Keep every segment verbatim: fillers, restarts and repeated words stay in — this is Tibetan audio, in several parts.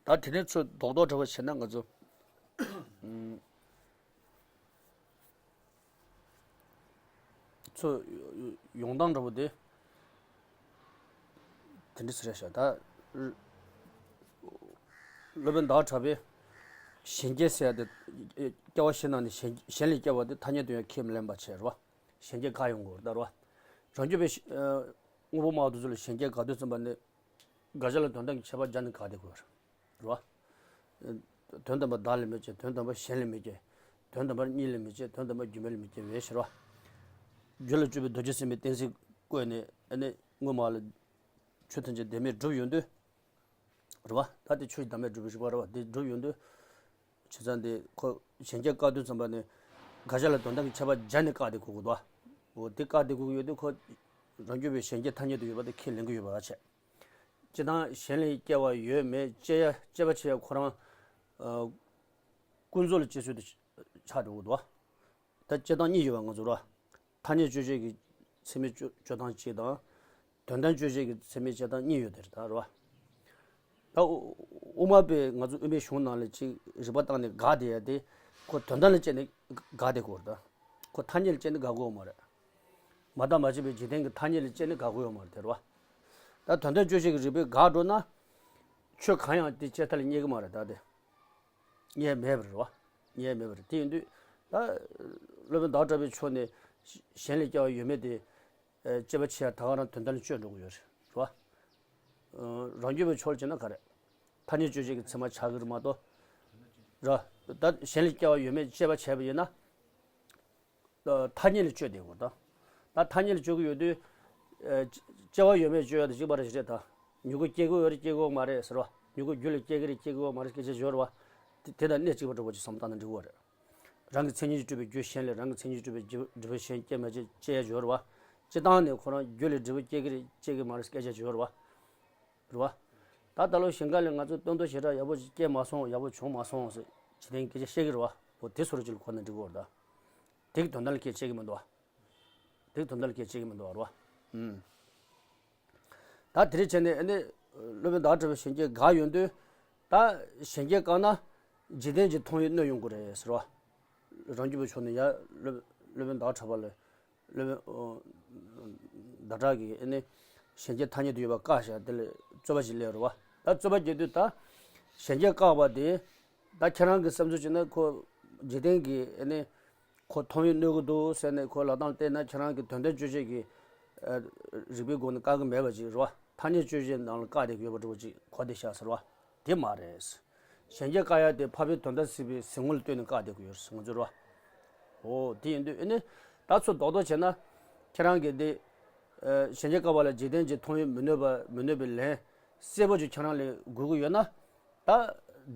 ད་དེ་ནས་ཚུར་རྡོག་རྡོག་འདྲ་བོ་བྱས་ན་ང་ཚོ་ཚུར་ཡོང་སྟངས་འདྲ་བོ་དེ། དེ་འདྲ་ཟེར་ཡ་ཤག་ད་སློབ་དཔོན་ཟླ་བ་གྲགས་པས་གཞན་སྐྱེ་ཟེར་ཡ་དེ། སྐྱེ་བ་བཞིའི་ནང་ནས་གཞན་གཞན་ལས་སྐྱེ་བ་དེ་ཐ་སྙད་དུ་ཡང་ཁས་མི་ལེན་པ་བྱས་རེད་བ། གཞན་སྐྱེ་བཀག་ཡོང་དགོས་རེད་ད་རེད་བ། རང་རྒྱུད་པའི་དངོས་པོ་སྨྲ་བ་དེ་ཚོ་ལ་གཞན་སྐྱེ་དགག་དུས་ཙམ་པ་ནས་དགག་བྱ་ལ་དོན་དམ་གྱི་ཁྱད་པར་སྦྱར་ནས་བཀག་བསྡད་དགོས་རེད་བ། དོན་དམ་པར་བདག་ལས་མི་སྐྱེ། དོན་དམ་པར་གཞན་ལས་མི་སྐྱེ། དོན་དམ་པར་གཉིས་ལས་མི་སྐྱེ། དོན་དམ་པར་རྒྱུ་མེད་ལས་མི་སྐྱེ་བའི་ཕྱིར་རོ། རྒྱུ་ལ་སྤྱོད་པའི་རྡོ་རྗེ་སེམས་དཔའི་གཏན་ཚིགས་བཀོད་ནས་ཨ་ནི་དངོས་སྨྲ་ལ་ཆོས་ཐམས་ཅད་བདེན་མེད་སྒྲུབ་ཡོང་དུས། རེད་བ། ད་དེ་ཆོས་ཀྱི་བདག་མེད་སྒྲུབ་པའི་རིགས་པ་རེད་བ། དེ་སྒྲུབ་ཡོང་དུས། བྱས་ཙང་དེ་ཁོ་གཞན་སྐྱེ་བཀག་དུས་ཙམ་པ་ནས་དགག་བྱ་ལ་དོན་དམ་གྱི་ཁྱད་པར་སྦྱར་ནས་བཀག་བསྡད་དགོས་ཀྱི་འདུག་འོ་དེ་བཀག་བསྡད་དགོས་ཀྱི་ཡོད་དུས་ཁོ་རང་རྒྱུད་པའི་གཞན་སྐྱེ་ཐ་སྙད་དུ་ཡོད་པ་དེ་ཁས་ལེན་གྱི་ཡོད་པ་ར་བྱས། སྤྱིར་བཏང་གཞན་ལས་སྐྱེ་བ་ཡོད་མེད་དཔྱད་ཡ་དཔྱད་པ་བྱེད་ཡ་ཁོ་རང་། ཨ། ཀུན་རྫོབ་ལ་དཔྱད་ཚུལ་དུ་ཆགས་འགྲོ་གི་འདུག་ད་དཔྱད་སྟངས་གཉིས་ཡོད་པ་ང་ཚོ་ར། ཐ་སྙད་དཔྱོད་བྱེད་ཀྱི་ཚད་མའི་དཔྱོད་དཔྱོད་སྟངས་གཅིག་དང་། དོན་དམ་དཔྱོད་བྱེད་ཀྱི་ཚད་མའི་དཔྱད་སྟངས་གཉིས་ཡོད་དེ་རེད་ད་ར། ད་དབུ་དབུ་མ་པས་ང་ཚོ་དབུ་མའི་གཞུང་ནང་ལ་ཅིག་རིགས་པ་བཏང་ནས་དགག་བསྡད་ཡ་དེ། ཁོ་དོན་དམ་ལ་དཔྱད་ནས་དགག་བསྡད་དགོས་རེད་ད། ཁོ་ཐ་སྙད་ལ་དཔྱད་ནས་དགག་དགོས་ཡོད་མ་རེད། མ་བརྟགས་མ་དཔྱད་པའི་འཇིག་རྟེན་གྱི་ཐ་སྙད་ལ་དཔྱད་ནས་དགག་དགོས་ཡོད་མ་རེད་དེ་རེད་བ། ད་དོན་དམ་དཔྱོད་བྱེད་ཀྱི་རིགས་པས་དགག་འགྲོ་ན། ཆོས་གང་ཡང་དེ་དཔྱད་ཐབས་ལ་རྙེད་ཀྱི་མ་རེད་ད་དེ། རྙེད་མེད་པ་རེད་བ། རྙེད་མེད་པ་རེད། དེ་ཡིན་དུས་ད་སློབ་དཔོན་ཟླ་བ་གྲགས་པའི་ཕྱོགས་ནས་གཞན་ལས་སྐྱེ་བ་ཡོད་མེད་དེ། ཨ། དཔྱད་པ་བྱེད་ཡ་ད་ག་རང་དོན་དམ་ལ་དཔྱོད་འགྲོ་གི་ཡོད་རེད་རེད་བ། ཨ། རང་རྒྱུད་པའི་ཕྱོགས་ལ་བྱས་ན་ག་རེ། ཐ་སྙད་དཔྱོད་བྱེད་ཀྱི་ཚད་མ་ཆགས་ཀྱི་རེད་མ་གཏོགས། ར། ད་གཞན་ལས་སྐྱེ་བ་ཡོད་མེད་དཔྱད་པ་བྱས་པ་ཡིན་ན། ཐ་སྙད་ལ་དཔྱོད་བསྡད་དགོས་ད། ད་ཐ་སྙད་ལ་དཔྱོད་ཀྱི་ཡོད་དུས། ཨ། སྐྱེ་བ་ཡོད་མེད་དཔྱོད་ཡ་དེ་གཅིག་པ་རེད་ཞེས་ད། མྱུ་གུ་སྐྱེ་གི་ཡོད་རེད་སྐྱེ་གི་ཡོད་མ་རེད་ཟེར་བ། མྱུ་གུ་རྒྱུ་ལས་སྐྱེ་གི་རེད་སྐྱེ་གི་ཡོད་མ་རེད་སྐད་ཆ་ཡོད་རེད་བ། དེ་དེ་དང་གནད་གཅིག་པ་འདྲ་བོ་ཅིག་བསམ་བཏང་ན་འགྲིག་གི་རེད། རང་གི་མཚན་ཉིད་ཀྱིས་གྲུབ་པའི་རྒྱུ་གཞན་ལས་རང་གི་མཚན་ཉིད་ཀྱིས་གྲུབ་པའི་རྒྱུ་འབྲས་གཞན་སྐྱེ་མ་སྐྱེ་དཔྱད་ཡ་ཡོད་རེད་བ། སྤྱིར་བཏང་ནས་ཁོ་རང་རྒྱུ་ལས་འབྲས་བུ་སྐྱེ་གི་རེད་སྐྱེ་གི་མ་རེད་སྐད་ཆ་ཡོད་རེད་བ། རེད་བ། ད་ད་ལོ་ཞིང་ཁ་ལས་ང་ཚོ་སྟོན་ཐོག་ཞེ་དྲག་ཡག་པོ་ཅིག་སྐྱེས་མ་སོང་ཡག་པོ་བྱུང་མ་སོང་ཟེར་ཇི་ལྟར་སྐད་ཆ་བཤད་ཀྱི་རེད་བ། འོ་དེ་ཚོ་རེ་ཅིག་ལ་གོ་ན་འགྲིག་གི་རེད་ད། དེ་གི་དོན་དག་ལ་སྐད་ཆ་བཤད་ཀྱི་མི་འདུག་བ། དེ་གི་དོན་དག་ལ་སྐད་ཆ་བཤད་ཀྱི་མི་འདུག་བ་རེད་བ། ཨུམ། ད་དེ་རེ་བྱས་ནས་ཨ་ནི་སློབ་དཔོན་ཟླ་བ་གྲགས་པའི་གཞན་སྐྱེ་དགག་ཡོང་དུས། ད་གཞན་སྐྱེ་བཀག་ན་འཇིག་རྟེན་གྱི་མཐོང་བས་གནོད་ཡོང་གི་རེད་ཟེར་བ། རང་རྒྱུད་པའི་ཕྱོགས་ནས་ཡ་སློབ་སློབ་དཔོན་ཟླ་བ་གྲགས་པ་ལ། སློབ་དཔོན་ཟླ་གྲགས་ཀྱིས་ཨ་ནི་གཞན་སྐྱེ་ཐ་སྙད་དུ་ཡོད་པ་བཀག་བཞག་དེ་ལ་རྩོད་པ་ཞིག་སླེབས་རེད་བ། ད་རྩོད་པ་རྒྱག་དུས་ད་གཞན་སྐྱེ་བཀག་པ་དེ། ད་ཁྱེད་རང་གི་བསམ་ཚུལ་བྱས་ན་ཁོ་འཇིག་རྟེན་གྱི་ཨ་ནི་ཁོ་མཐོང་བས་གནོད་ཀྱི་འདུག་ཟེར་ནས་ཁོ་ལབ་སྟངས་བལྟས་ན་ཁྱེད་རང་གི་དོན་དམ་དཔྱོད་བྱེད་ཀྱི་རིགས་པའི་སྒོ་ནས་བཀག་གི་མེད་པ་ཅིག་རེད་བ། ཐ་སྙད་དཔྱོད་བྱེད་ནང་ལ་བཀག་བསྡད་ཀྱི་ཡོད་པ་འདྲ་བོ་ཅིག་གོ་བསྡད་ཤག་ཟེར་བ། དེ་མ་རེད། གཞན་སྐྱེ་བཀག་ཡ་དེ་འཕགས་པའི་དོན་དམ་གཟིགས་པའི་གཟིགས་ངོ་ལ་ལྟོས་ནས་བཀག་བསྡད་ཀྱི་ཡོད་རེད་ཟེར་ང་ཚོ་རེད་བ། འོ་དེ་ཡིན་དུས་ཨ་ནི་ད་ཚོ་རྡོག་རྡོག་བྱས་ན་ཁྱེད་རང་གིས་དེ་གཞན་སྐྱེ་བཀག་པ་ལ་འཇིག་རྟེན་གྱི་མཐོང་བས་མི་གནོད་པ་མི་གནོད་པའི་ལན་གསལ་པོ་ཅིག་ཁྱེད་རང་ལ་དགོས་ཀྱི་ཡོད་ན། ད་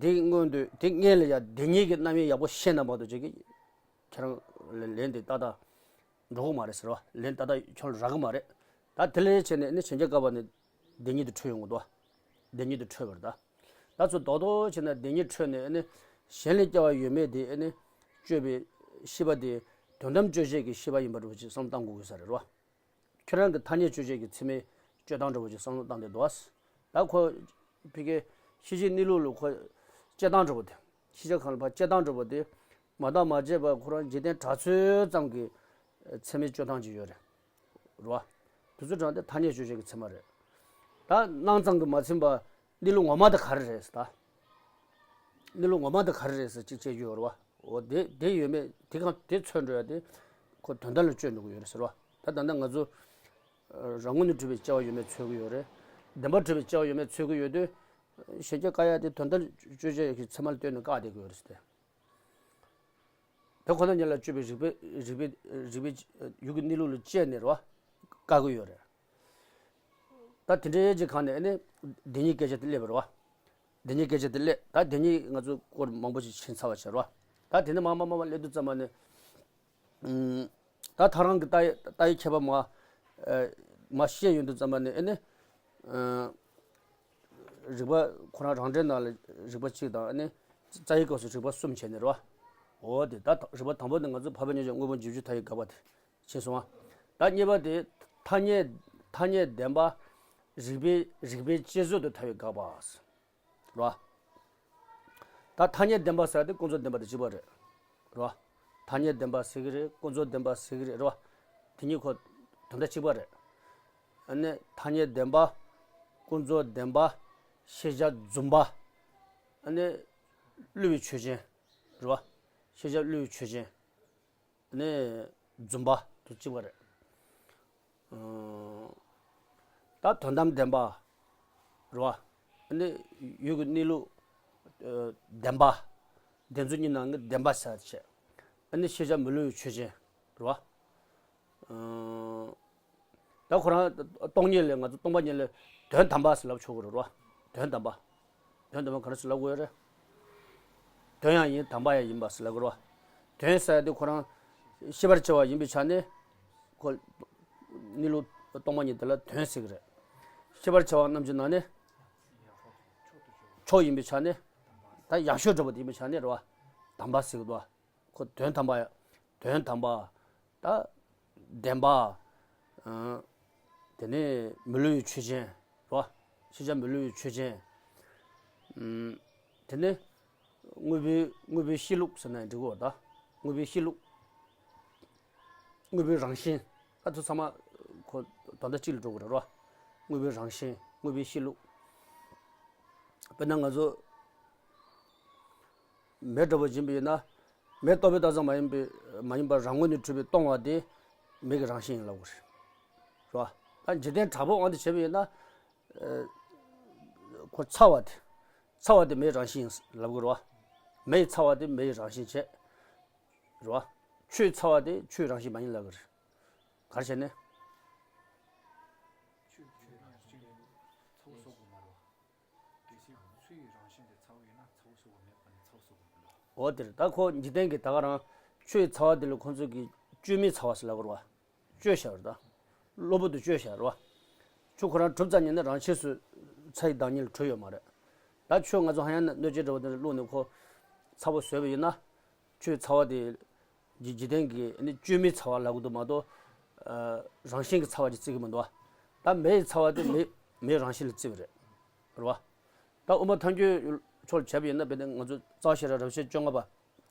དེ་སྔོན་དུ་དེ་སྔོན་ལ་ཡ་དེ་ཉིད་ཀྱི་རྣམ་དབྱེ་ཡག་པོ་ཤེས་ན་མ་གཏོགས་ཅིག་གིས་ཁྱེད་རང་ལ་ལན་དེ་ཏག་ཏག་འགྲོ་གི་མ་རེད་ཟེར་བ། ལན་ཏག་ཏག་ཁྱོད་ལ་རག་གི་མ་རེད། ད་དེ་ལས་བྱས་ནས་ནི་གཞན་སྐྱེ་བཀག་པ་ནི་བདེན་གཉིས་དུ་འཕྲོད་ཡོང་གི་འདུག་བདེན་གཉིས་དུ་འཕྲོད་པ་རེད་ད། ད་ཚོ་རྡོག་རྡོག་བྱས་ན་བདེན་གཉིས་འཕྲོད་ནས་ནི་གཞན་ལས་སྐྱེ་བ་ཡོད་མེད་དེ་ནི་དཔྱོད་པའི་ཤེས་པ་དེ་དོན་དམ་དཔྱོད་བྱེད་ཀྱི་ཤེས་པ་ཡིན་པ་འདྲ་བོ་ཅིག་བསམ་བཏང་དགོས་ཀྱི་ས་རེད་བ། ཁྱེད་རང་གི་ཐ་སྙད་དཔྱོད་བྱེད་ཀྱི་ཚད་མའི་དཔྱོད་སྟངས་འདྲ་བོ་ཅིག་བསམ་བློ་བཏང་བསྡད་འདུག་བ། ད་ཁོ་ཕ་གི་ཤེས་བྱའི་གནས་ལུགས་ལ་ཁོ་དཔྱད་སྟངས་འདྲ་བོ་དེ། ཤེས་བྱ་གང་ལ་ཕར་དཔྱད་སྟངས་འདྲ་བོ་དེ་མ་བརྟགས་མ་དཔྱད་པར་ཁོ་རང་འཇིག་རྟེན་གྲགས་ཚོད་ཙམ་གྱི་ཚད་མའི་དཔྱོད་སྟངས་ཅིག་ཡོད་རེད། རེད་བ། དེ་ཚོ་གྲངས་དེ་ཐ་སྙད་དཔྱོད་བྱེད་ཀྱི་ཚད་མ་རེད། ད་སྣང་ཙམ་གྱིས་མ་ཚིམ་པར་གནས་ལུགས་ངོ་མ་དེ་ག་རེ་རེད་ཟེར་ད། གནས་ལུགས་ངོ་མ་དེ་ག་རེ་རེད་ཟེར་གཅིག་བྱས་ཡོད་རེད་བ། འོ་དེ་དེ་ཡོད་མེད་དེ་གང་དེ་འཚོལ་འགྲོ་ཡ་དེ་ཁོ་དོན་དམ་ལ་དཔྱོད་འགྲོ་གི་ཡོད་རེད་ཟེར་བ། ད་ད་ལྟ་ང་ཚོ་རང་ངོས་ནས་གྲུབ་པའི་སྐྱེ་བ་ཡོད་མེད་འཚོལ་གི་ཡོད་རེད། བདེན་པར་གྲུབ་པའི་སྐྱེ་བ་ཡོད་མེད་འཚོལ་གི་ཡོད་དུས། གཞན་སྐྱེ་བཀག་ཡ་དེ་དོན་དམ་དཔྱོད་བྱེད་ཀྱི་ཚད་མ་ལ་ལྟོས་ནས་བཀག་བསྡད་ཀྱི་ཡོད་རེད་ཟེར་ཏེ། དེ་ཁོ་ན་ཉིད་ལ་དཔྱོད་པའི་རིགས་པའི་རིགས་པའི་རིགས་པའི་ཡུལ་གྱི་གནས་ལུགས་ལ་དཔྱད་ནས་རེད་བ། བཀག་གི་ཡོད་རེད། ད་དེ་འདྲའི་ཅིག་གང་ནས་ཨ་ནི་བདེན་གཉིས་སྐད་ཆ་དེ་སླེབས་པ་རེད་བ། བདེན་གཉིས་སྐད་ཆ་དེ་སླེབས། ད་བདེན་གཉིས་ང་ཚོ་སྐོར་མང་པོ་ཞིག་ཕྱིན་ཚར་བ་བྱས་རེད་བ། ད་དེ་ནས་མར་མར་མར་མར་སླེབས་དུས་ཙམ་པ་ནས། ཨུམ། ད་ཐག་རང་གི་ལྟ་ལྟ་བའི་ཁྱད་པར་མ་ཨ་མ་ཤེས་ཡོང་དུས་ཙམ་པ་ནས་ཨ་ནི། ཨ། རིགས་པ་ཁོ་རང་རང་འགྲེལ་ནང་ལ་རིགས་པ་གཅིག་དང་ཨ་ནི། རྩ་བའི་སྐབས་སུ་རིགས་པ་གསུམ་བྱས་ནས་རེད་བ། འོ་དེ་ད་རིགས་པ་དང་པོ་ནི་ང་ཚོ་འཕགས་པའི་རྣལ་འབྱོར་དངོས་པོ་འཇིག་རྒྱུ་ལྟ་བའི་དགག་པ་དེ་ཕྱིན་སོང་བ། ད་གཉིས་པ་དེ་ཐ་སྙད་ཐ་སྙད་བདེན་པ་རིགས་པའི་རིགས་པའི་དཔྱད་བཟོད་དུ་ལྟ་བའི་དགག་པ། རེད་བ། ད་ཐ་སྙད་བདེན་པ་ཟེར་དེ་ཀུན་རྫོབ་བདེན་པ་དང་གཅིག་པ་རེད། རེད་བ། ཐ་སྙད་བདེན་པ་ཟེར་གི་རེད། ཀུན་རྫོབ་བདེན་པ་ཟེར་གི་རེད། རེད་བ། དེ་གཉིས་ཁོ་དོན་དག་གཅིག་པ་རེད། ཨ་ནི་ཐ་སྙད་བདེན་པ། ཀུན་རྫོབ་བདེན་པ། ཤེས་བྱ་རྫུན་པ། ཨ་ནི་བསླུ་བའི་ཆོས་ཅན། རེད་བ། ཤེས་བྱ་བསླུ་བའི་ཆོས་ཅན། ཨ་ནི་རྫུན་པ་དེ་གཅིག་པ་རེད། ཨང་། ད་དོན་དམ་བདེན་པ། རེད་བ། ཨ་ནི་ཡུལ་གྱི་གནས་ལུགས། ཨ། བདེན་པ། བདེན་རྫུན་གཉིས་ནང་གི་བདེན་པ་ཟེར་བྱས། ཨ་ནི་ཤེས་བྱ་མི་བསླུ་བའི་ཆོས་ཅན། རེད་བ། ཨང་། ད་ཁོ་རང་སྟོང་ཉིད་ལས་ང་ཚོ་སྟོང་པ་ཉིད་ལས་དོན་དམ་པ་ཟེར་ལབ་ཆོག་གི་རེད་བ། དོན་དམ་པ། དོན་དམ་པ་ག་རེ་ཟེར་ལབ་དགོས་རེད། དོན་ཡང་ཡིན་དམ་པ་ཡང་ཡིན་པ་ཟེར་ལབ་དགོས་རེད་བ། དོན་ཟེར་ཡ་དེ་ཁོ་རང་ཤེས་པར་བྱ་བ་ཡིན་པའི་ཆ་ནས་ཁོ་གནས་ལུགས་སྟོང་པ་ཉིད་དེ་ལ་དོན་ཟེར་གི་རེད། ཤེས་པར་བྱ་བ་རྣམས་ཀྱི་ནང་ནས་མཆོག་ཡིན་པའི་ཆ་ནས་ད་ཡག་ཤོས་གྲུབ་པ་དེ་ཡིན་པའི་ཆ་ནས་རེད་བ། དམ་པ་ཟེར་གི་འདུག་བ། ཁོ་དོན་དམ་པ་ཡ། དོན་དམ་པ། ད། བདེན་པ། ཨང་། དེ་ནས་མི་བསླུ་བའི་ཆོས་ཅན། རོ། ཤེས་བྱ་མི་བསླུ་བའི་ཆོས་ཅན། ཨང་། དེ་ནས་དངོས་པོའི་དངོས་པོའི་གཤིས་ལུགས་ཟེར་ན་འགྲིག་གོ། ད་དངོས་པོའི་གཤིས་ལུགས། དངོས་པོའི་རང་བཞིན། ད་ཚོ་ཚང་མ་ཁོ་དོན་དག་གཅིག་ལ་འགྲོ་གི་རེད་རོ། དངོས་པོའི་རང་བཞིན། དངོས་པོའི་གཤིས་ལུགས། དཔེར་ན་ང་ཚོ་མེ་འདྲ་པོ་ཡིན་པ་ཡིན་ན། མེ་རྟོག་པས་བཏགས་ཙམ་མ་ཡིན་པའི་མ་ཡིན་པར་རང་ངོས་ནས་གྲུབ་པའི་སྟོང་པ་དེ་མེ་གི་རང་བཞིན་ཡིན་ལབ་དགོས་རེད། རེད་བ། ད་འཇིག་རྟེན་དྲང་པོའི་དབང་དུ་བྱས་པ་ཡིན་ན། ཨ། ཁོ་ཚ་བ་དེ། ཚ་བ་དེ་མེའི་རང་བཞིན་ཡིན་ལབ་དགོས་རེད་བ། མེ་ཡི་ཚ་བ་དེ་མེའི་རང་བཞིན་བྱས། རེད་བ། ཆུའི་ཚ་བ་དེ་ཆུའི་རང་བཞིན་མ་ཡིན་ལབ་དགོས་རེད། ག་རེ་བྱས་ནས། ཆུ་ཆུ་རང་བཞིན་ལས་ཚ་བོ་གསོག་དགོས་མ་རེད་བ། གལ་སྲིད་ཆུ་ཡི་རང་བཞིན་དེ་ཚ་བོ་ཡིན་ན་ཚ་བོ་གསོག་དགོས་མེད་པ་ནི་ཚ་བོ་གསོག་དགོས་མ་རེད་བ། འོ་དེ་རེད། ད་ཁོ་འཇིག་རྟེན་གྱི་ད་ག་རང་ཆུ་ཡི་ཚ་བ་དེ་ལ་ཁོང་ཚོ་གིས་བཅོས་མའི་ཚ་བ་ཟེར་ལབ་དགོས་རེད་བ། བཅོས་བཞག་རེད་ད། གློ་བུར་དུ་བཅོས་བཞག་རེད་བ། ཆུ་ཁོ་རང་གྲུབ་ཙམ་ཉིད་ནས་རང་ཆས་སུ་ཚ་ཡི་བདག་ཉིད་ལ་གྲུབ་ཡོད་མ་རེད། ད་ཆུ་ང་ཚོ་ཧ་ཡང་ན་སྣོད་ཆས་འདྲ་བོ་དེ་ལ་བླུགས་ནས་ཁོ་ཚ་བོ་བཟོས་པ་ཡིན་ན། ཆུའི་ཚ་བ་དེ། འཇིག་འཇིག་རྟེན་གྱི་ནི་བཅོས་མའི་ཚ་བ་ལབ་གི་འདུག་མ་གཏོགས། ཨ། རང་བཞིན་གྱི་ཚ་བ་ཅིག་བརྩི་གི་མི་འདུག་བ། ད་མེ་ཡི་ཚ་བ་དེ་མེ་མེའི་རང་བཞིན་ལ་བརྩི་བ་རེད། རེད་བ། ད་དབུ་མ་ཐལ་འགྱུར་ཕྱོགས་ལ་བྱས་པ་ཡིན་ན་དཔེར་ན་ང་ཚོ་རྩ་བ་ཤེས་རབ་རབ་བྱེད་བཅོ་ལྔ་པ་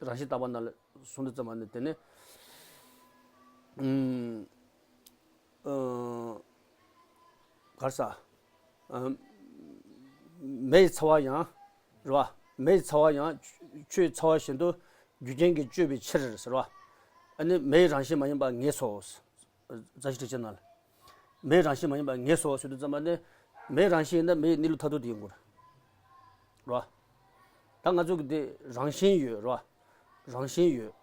རང་བཞིན་བརྟག་པ་ནང་ལ་གསུངས་དུས་ཙམ་པ་ནི་དེ་ནི། ཨུམ། ཨ། ག་རེ་ཟ། ཨ། མེ་ཡི་ཚ་བ་ཡང་། རེད་བ། མེ་ཡི་ཚ་བ་ཡང་ཆུ་ཆུ་ཡི་ཚ་བ་བཞིན་དུ་རྒྱུ་རྐྱེན་གྱིས་བཅོས་པའི་ཕྱིར་ཟེར་བ། ཨ་ནི་མེ་ཡི་རང་བཞིན་མ་ཡིན་པ་ངེས་སོ། རྩ་ཤེ་ཊཱིཀ་ཆེན་ནང་ལ། མེ་ཡི་རང་བཞིན་མ་ཡིན་པ་ངེས་སོ་ཟེར་དུས་ཙམ་པ་ནི། མེ་ཡི་རང་བཞིན་ཡིན་ན་མེ་ཡི་གནས་ལུགས་མཐར་ཐུག་དེ་ཡིན་དགོས་རེད། རེད་བ། ད་ང་ཚོ་གི་དེ་རང་བཞིན་ཡོད་རེད་བ། རང་བཞིན་ཡོད།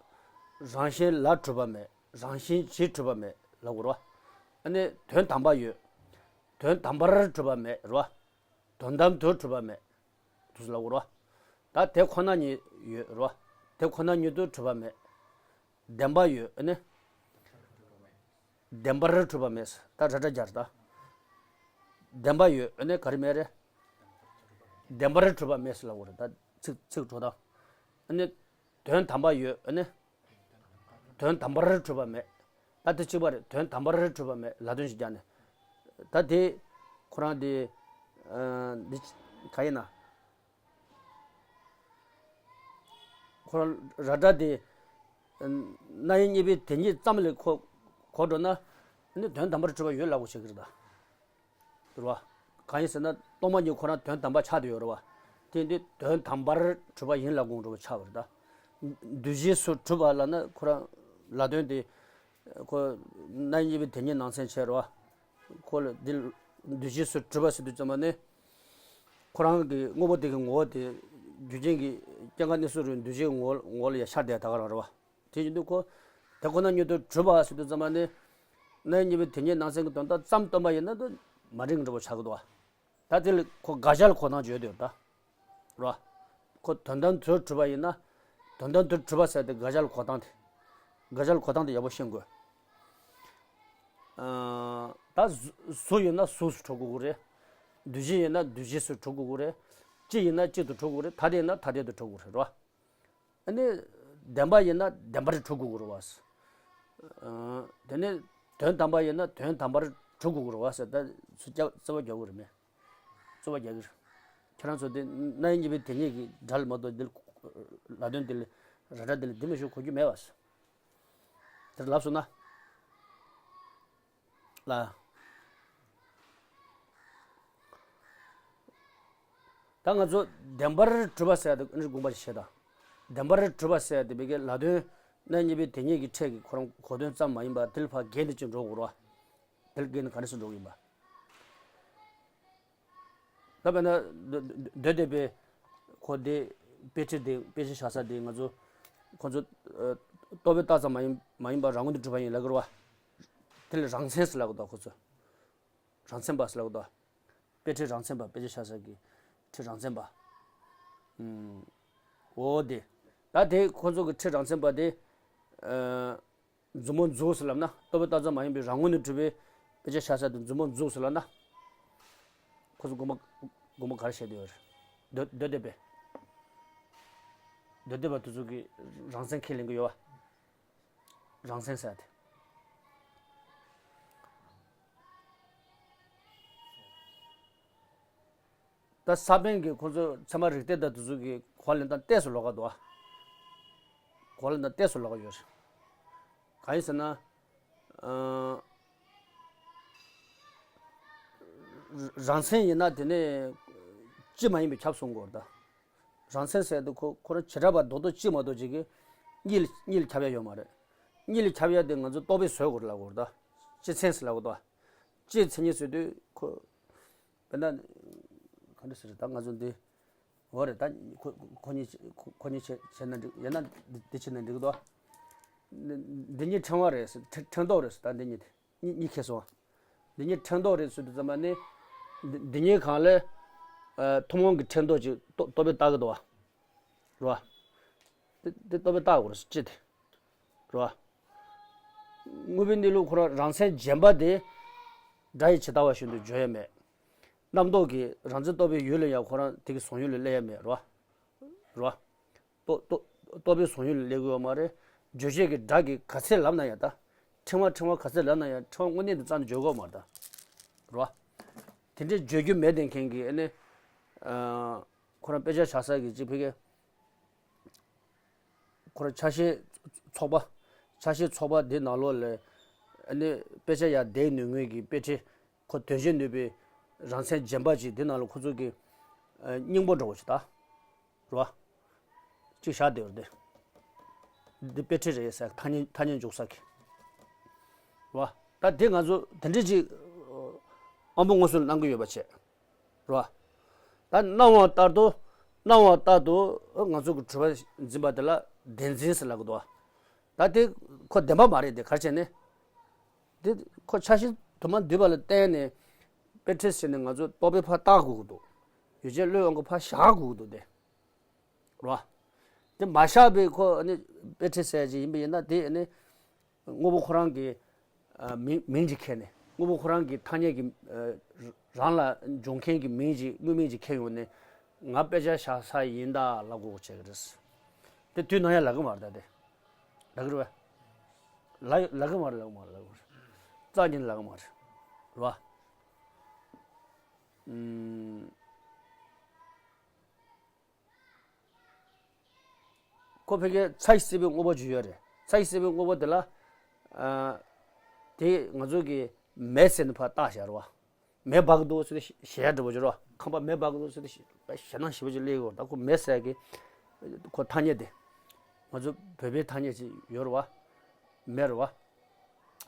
རང་བཞིན་ལ་གྲུབ་པ་མེད། རང་བཞིན་གྱིས་གྲུབ་པ་མེད་ལབ་དགོས་རེད་བ། ཨ་ནི་དོན་དམ་པ་ཡོད། དོན་དམ་པར་གྲུབ་པ་མེད་རེད་བ། དོན་དམ་དུ་གྲུབ་པ་མེད། དུ་ལབ་དགོས་རེད་བ། ད་དེ་ཁོ་ན་ཉིད་ཡོད་རེད་བ། དེ་ཁོ་ན་ཉིད་དུ་གྲུབ་པ་མེད། བདེན་པ་ཡོད། ཨ་ནི། བདེན་པར་གྲུབ་པ་མེད། ད་ར་སྒྲ་སྦྱར་ད། བདེན་པ་ཡོད། ཨ་ནི་ག་རེ་མེད་རེད། བདེན་པར་གྲུབ་པ་མེད་ཟེར་ལབ་དགོས་རེད། ད་ཚིག་ཚིག་འགྲོ་སྟངས། ཨ་ནི། དོན་དམ་པ་ཡོད། ཨ་ནི། དོན་དམ་པར་གྲུབ་པ་མེད། ད་དེ་གཅིག་པ་རེད། དོན་དམ་པར་གྲུབ་པ་མེད་ལ་དོན་ཞིག་རྒྱག་ནས། ད་དེ། ཁོ་རང་དེ། ཨ། འདི་ག་ཡིན་ན། ཁོ་རང་ར་སྒྲ་དེ། རྣ་བའི་གཉིས་པའི་དེ་ཉིད་ཙམ་ལས་ཁོ་གོ་འགྲོ་ན། ནི་དོན་དམ་པར་གྲུབ་པ་ཡོད་ལབ་དགོས་བྱེད་ཀྱི་རེད་ད། རེད་བ། གང་ཡིན་ཟེར་ན་སྟོང་པ་ཉིད་ཁོ་རང་དོན་དམ་པ་ཆགས་བསྡད་ཡོད་རེད་བ། དེ་འདི་དོན་དམ་པར་གྲུབ་པ་ཡིན་ལབ་དགོས་འགྲོ་བ་ཆགས་པ་རེད་ད། འདུ་བྱེད་སུ་གྲུབ་པ་ལབ་ན་ཁོ་རང་ལ་དོན་དེ། ཁོ་རྣ་བའི་གཉིས་པའི་དེ་ཉིད་ནང་ཚན་བྱས་རེད་བ། ཁོ་ལ་འདི་འདུ་བྱེད་སུ་གྲུབ་པ་ཟེར་དུས་ཙམ་པ་ནི། ཁོ་རང་གི་དངོས་པོ་དེ་གི་ངོ་བོ་དེ་རྒྱུ་རྐྱེན་གྱི་སྐྱེ་འགག་གནས་ཚུལ་རུ་འདུ་བྱེད་ངོ་ངོ་ལ་ཡ་ཤར་བསྡད་ད་ག་རང་རེད་བ། དེ་བཞིན་དུ་ཁོ་དེ་ཁོ་ན་ཉིད་དུ་གྲུབ་པ་ཟེར་དུས་ཙམ་པ་ནི། རྣ་བའི་གཉིས་པའི་དེ་ཉིད་ནང་ཚན་གྱི་དོན་དག་ཙམ་སྟོན་པ་ཡིན་ན་དེ་མ་འགྲིག་འགྲོ་བ་ཆགས་ཀྱི་འདུག་བ། ད་དེ་ལ་ཁོ་དགག་བྱ་ལ་གོ་སྟངས་བརྗོད་དེ་ཡོད་ད། རོ། ཁོ་དོན་དམ་དུ་གྲུབ་པ་ཡིན་ན། དོན་དམ་དུ་གྲུབ་པ་ཟེར་ཏེ་དགག་བྱ་ལ་གོ་སྟངས་དེ། དགག་བྱ་ལ་གོ་སྟངས་དེ་ཡག་པོ་ཤེས་དགོས། ཨ། ད་གཟུ་གཟུགས་ཡིན་ན་གཟུགས་སུ་གྲུབ་དགོས་ཀྱི་རེད། འདུ་བྱེད་ཡིན་ན་འདུ་བྱེད་སུ་གྲུབ་དགོས་ཀྱི་རེད། སྤྱི་ཡིན་ན་སྤྱི་དུ་གྲུབ་དགོས་རེད། ཐ་དད་ཡིན་ན་ཐ་དད་དུ་གྲུབ་དགོས་རེད་རོ། ཨ་ནི། བདེན་པ་ཡིན་ན་བདེན་པར་གྲུབ་དགོས་ཀྱི་རེད་བ། ཨ། དེ་ནས་དོན་དམ་པ་ཡིན་ན་དོན་དམ་པར་གྲུབ་དགོས་ཀྱི་རེད་བ་ཟེར་ད་ཚུར་རྩ་བ་རྒྱག་དགོས་རེད་མེད། རྩ་བ་རྒྱག་གི་རེད། ཁྱེད་རང་ཚོ་དེ་རྣ་བའི་གཉིས་པའི་དེ་ཉིད་ཀྱི་སྒྲ་ལ་མ་གཏོགས་འདི་ལ་ ལ་དོན་དེ་ལ་ར་སྒྲ་དེ་ལ་འདི་མི་ཞུ་གོ་རྒྱུ་མེད་པ། དེར་ལབ་སོང་ན། ལ། ད་ང་ཚོ་བདེན་པར་གྲུབ་པ་ཟེར་ཡ་དེ་ཨ་ནི་དགོངས་པ་ཞིག་བཞེས་དང་། བདེན་པར་གྲུབ་པ་ཟེར་ཡ་དེ་བི་གའི་ལ་དོན་རྣམ་གཉིས་པའི་དེ་ཉིད་ཀྱི་ཕྲད་ཀྱི་ཁོ་རང་གོ་དོན་ཙམ་མ་ཡིན་པར་དེ་ལ་ཕར་འགལ་ནས་ཅིག་འགྲོ་དགོས་རེད་བ། དེ་ལ་འགལ་ནས་ག་འདྲ་སེ་འགྲོ་གི་ཡིན་པ། ད་དཔེར་ན་མདོ་མདོ་སྡེ་པའི་ཁོ་དེ་དཔེ་ཁྲིད་དེ་དཔེ་ཆ་བཞག་ས་དེ་ང་ཚོ་ཁོ་ཚོ་ཨ་རྟོག་པས་བཏགས་ཙམ་མ་ཡིན་མ་ཡིན་པར་རང་ངོས་ནས་གྲུབ་པ་ཡིན་ལབ་ཀྱི་རེད་བ། དེ་ལ་རང་མཚན་ཟེར་ལབ་ཀྱི་འདུག་ཁོ་ཚོ། རང་མཚན་པ་ཟེར་ལབ་ཀྱི་འདུག་དཔེ་ཁྲིད་རང་མཚན་པ། དཔེ་ཆ་བཞག་ས་གི་ཁྲིད་རང་མཚན་པ། ཨུམ། འོ་དེ། ད་དེ་ཁོ་ཚོ་གི་ཁྲིད་རང་མཚན་པ་དེ། ཨ། མཛུབ་མོ་འཛུགས་ཟེར་ལབ་ན། རྟོག་པས་བཏགས་ཙམ་མ་ཡིན་པའི་རང་ངོས་ནས་གྲུབ་པའི་དཔེ་ཆ་བཞག་ས་དེ་མཛུབ་མོ་འཛུགས་ཟེར་ལབ་ན། ཁོ་ཚོ་དགོངས་པ་དགོངས་པ་ག་རེ་བཞེས་བསྡད་ཡོད་རེད། མདོ་མདོ་སྡེ་པས། མདོ་སྡེ་པ་དེ་ཚོ་གི་རང་མཚན་ཁས་ལེན་གྱི་ཡོད་བ། རང་མཚན་ཟེར་ཏེ། ད་ས་པཎ་གྱི་ཁོ་ཚོ་ཚད་མ་རིགས་གཏེར་དང་དེ་ཚོ་གི་གོ་བ་ལེན་སྟངས་ཏོག་ཙམ་ལོགས་ཀ་འདུག་ཨ། གོ་བ་ལེན་སྟངས་ཏོག་ཙམ་ལོགས་ཀ་ཡོད་རེད། གང་ཡིན་ཟེར་ན། ཨ། རང་མཚན་ཡིན་ན་དེ་ནས་སྤྱི་མ་ཡིན་པས་ཁྱབ་གསུང་གི་ཡོད་རེད་ད། རང་མཚན་ཟེར་དུས་ཁོ་ཁོ་རང་བྱེ་བྲག་པ་རྡོག་རྡོག་གཅིག་མ་གཏོགས་ཅིག་གིས་གཉིས་ལ་གཉིས་ལ་ཁྱབ་ཡ་ཡོད་མ་རེད། གཉིས་ལ་ཁྱབ་ཡ་དེ་ང་ཚོ་རྟོག་པས་བཟོ་དགོས་ལབ་དགོས་རེད་ད། སྤྱི་མཚན་ཟེར་ལབ་དགོས་ད། སྤྱིའི་མཚན་ཉིད་ཟེར་དུས་ཁོ། དཔེར་ན། ག་འདྲ་ཟེར་ད་ང་ཚོ་འདི། འོ་རེད་ད། ཁོ་ཁོ་གཉིས་ཁོ་ཁོ་གཉིས་བྱས་བྱས་ན་འགྲིག་ཡང་ན་འདི་འདི་བྱས་ན་འགྲིག་གི་འདུག་འདི་གཉིས་ཕྲེང་བ་རེད་ཟེར། ཕྲེང་ཕྲེང་རྡོག་རེད་ཟེར་ད་འདི་གཉིས་དེ། གཉིས་གཉིས་ཁེལ་སོང་། འདི་གཉིས་ཕྲེང་རྡོག་རེད་ཟེར་དུས་ཙམ་པ་ནི། འདི་འདི་གཉིས་སྒང་ལ། ཨ། ཐུན་མོང་གི་ཕྲེང་རྡོག་ཅིག་རྟོག་རྟོག་པས་བཏགས་ཀྱི་འདུག་བ། རེད་བ། འདི་འདི་རྟོག་པས་བཏགས་དགོས་རེད་ཅི་དེ། རེད་བ། དངོས་པོའི་གནས་ལུགས་ཁོ་རང་རང་མཚན་རྗེན་པ་དེ། སྒྲ་ཡི་ཇི་ལྟ་བ་བཞིན་དུ་བརྗོད་ཡ་མེད། རྣམ་རྟོག་གི་རང་མཚན་རྟོག་པའི་ཡུལ་ལ་ཡང་ཁོ་རང་དེ་གི་བཟུང་ཡུལ་ལ་སླེབས་ཡ་མེད་རེད་བ། རེད་བ། རྟོག་རྟོག་རྟོག་པའི་བཟུང་ཡུལ་ལ་སླེབས་ཀྱི་ཡོད་མ་རེད། རྗོད་བྱེད་ཀྱི་སྒྲ་གིས་ག་ཚད་ལབ་ན་ཡང་ད། ཕྲེང་བ་ཕྲེང་བ་ག་ཚད་ལབ་ན་ཡང་ཕྲེང་བ་དངོས་གནས་དུ་རྩ་ནས་བརྗོད་ཀྱི་ཡོད་མ་རེད་ད། རེད་བ། དེ་འདྲའི་བརྗོད་རྒྱུ་མེད་བསྡད་མཁན་གྱི་ཨ་ནི། ཨ། ཁོ་རང་དཔེ་ཆ་བཞག་ས་གི་ཅིག་ཕ་གི། ཁོ་རང་ཆ་ཤས་ཚོགས་པ། ཆ་ཤས་ཚོགས་པ་འདི་ནང་ལོགས་ལ་ཨ་ནི་དཔེ་ཆ་ཡར་འདེགས་ནུས་ངོས་ཀྱི་དཔེ་ཁྲིད། ཁོ་དོན་བྱེད་ནུས་པའི་རང་མཚན་རྗེན་པ་ཅིག་འདི་ནང་ལ་ཁོ་ཚོ་གི་ཨ་སྙིང་པོ་འདྲ་བོ་ཞིག་ད། རེད་བ། ཅིག་བཞག་བསྡད་ཡོད་རེད་དེ། འདི་དཔེ་ཁྲིད་རེད་ཟེར། ཐ་སྙད་ཐ་སྙད་འཇོག་ས་གི། རེད་བ། ད་དེ་ང་ཚོ་དེ་འདྲས་ཅིག་དབང་པོ་མངོན་སུམ་གནང་གི་ཡོད་པ་བྱས། རེད་བ། ད་སྣང་བ་ལྟར་དུ། སྣང་བ་ལྟར་དུ་ང་ཚོ་གི་གྲུབ་པ་འཛིན་པ་དེ་ལ་བདེན་འཛིན་ཟེར་ལབ་གི་འདུག་བ། ད་དེ་ཁོ་བདེན་པ་མ་རེད་དེ། ག་རེ་བྱས་ནས། དེ་ཁོ་ཆ་ཤས་དུ་མ་འདུས་པ་ལ་བརྟེན་ནས་དཔེ་ཁྲིད་ཟེར་ནས་ང་ཚོ་རྟོག་པས་ཕར་བཏགས་དགོས་ཀྱི་འདུག་ཡོ་བྱད་བློས་དབང་གིས་ཕར་བཞག་དགོས་ཀྱི་འདུག་དེ། རེད་བ། དེ་མ་བཞག་པའི་ཁོ་ཨ་ནི་དཔེ་ཁྲིད་ཟེར་ཅིག་ཡིན་པ་ཡིན་ན་དེ་ཨ་ནི་དངོས་པོ་ཁོ་རང་གི་ཨ་མིང་མིང་ཅིག་ཁྱེར་ནས། དངོས་པོ་ཁོ་རང་གི་ཐ་སྙད་ཀྱི་ཨ་རང་ལ་འཇོག་མཁན་གྱི་མིང་ཅིག་དངོས་མིང་ཅིག་ཁྱེར་ཡོང་ནས། ང་དཔེ་ཆ་བཞག་ས་ཡིན་ད་ལབ་དགོས་བྱེད་ཀྱི་རེད། དེ་དུས་ནམ་ཡང་ལབ་ཀྱི་མ་རེད་ད་དེ། ལབ་ཀྱི་རེད་བས། ལབ་ལབ་ཀྱི་མ་རེད། ལབ་ཀྱི་མ་རེད། ལབ་ཀྱི་མ་རེད། རྩ་ཉིད་ལབ་ཀྱི་མ་རེད། རེད་བ། ཨུམ། ཁོ་ཕ་གིའི་ཚ་ཡིས་བསྲེགས་པའི་དངོས་པོ་ཅིག་ཡོད་རེད། ཚ་ཡིས་བསྲེགས་པའི་དངོས་པོ་དེ་ལ། ཨ། དེ་ང་ཚོ་གིས་མེ་ཟེར་ནས་ཕར་བཏགས་བཞག་རེད་བ། མེ་འབར་གི་འདུག་ཟེར་ཏེ་ཞེད་ཡ་འདྲ་པོ་ཅིག་རེད་བ། ཁང་པ་མེ་འབར་གི་འདུག་ཟེར་ཏེ་ཞེད་སྣང་ཞེ་པོ་ཅིག་སླེབས་ཀྱི་ཡོད་རེད། ད་ཁོ་མེ་ཟེར་གི་ཁོ་ཐ་སྙད་དེ། ང་ཚོ་བོད་པའི་ཐ་སྙད་ཅིག་ཡོད་རེད་བ། མེ་རེད་བ།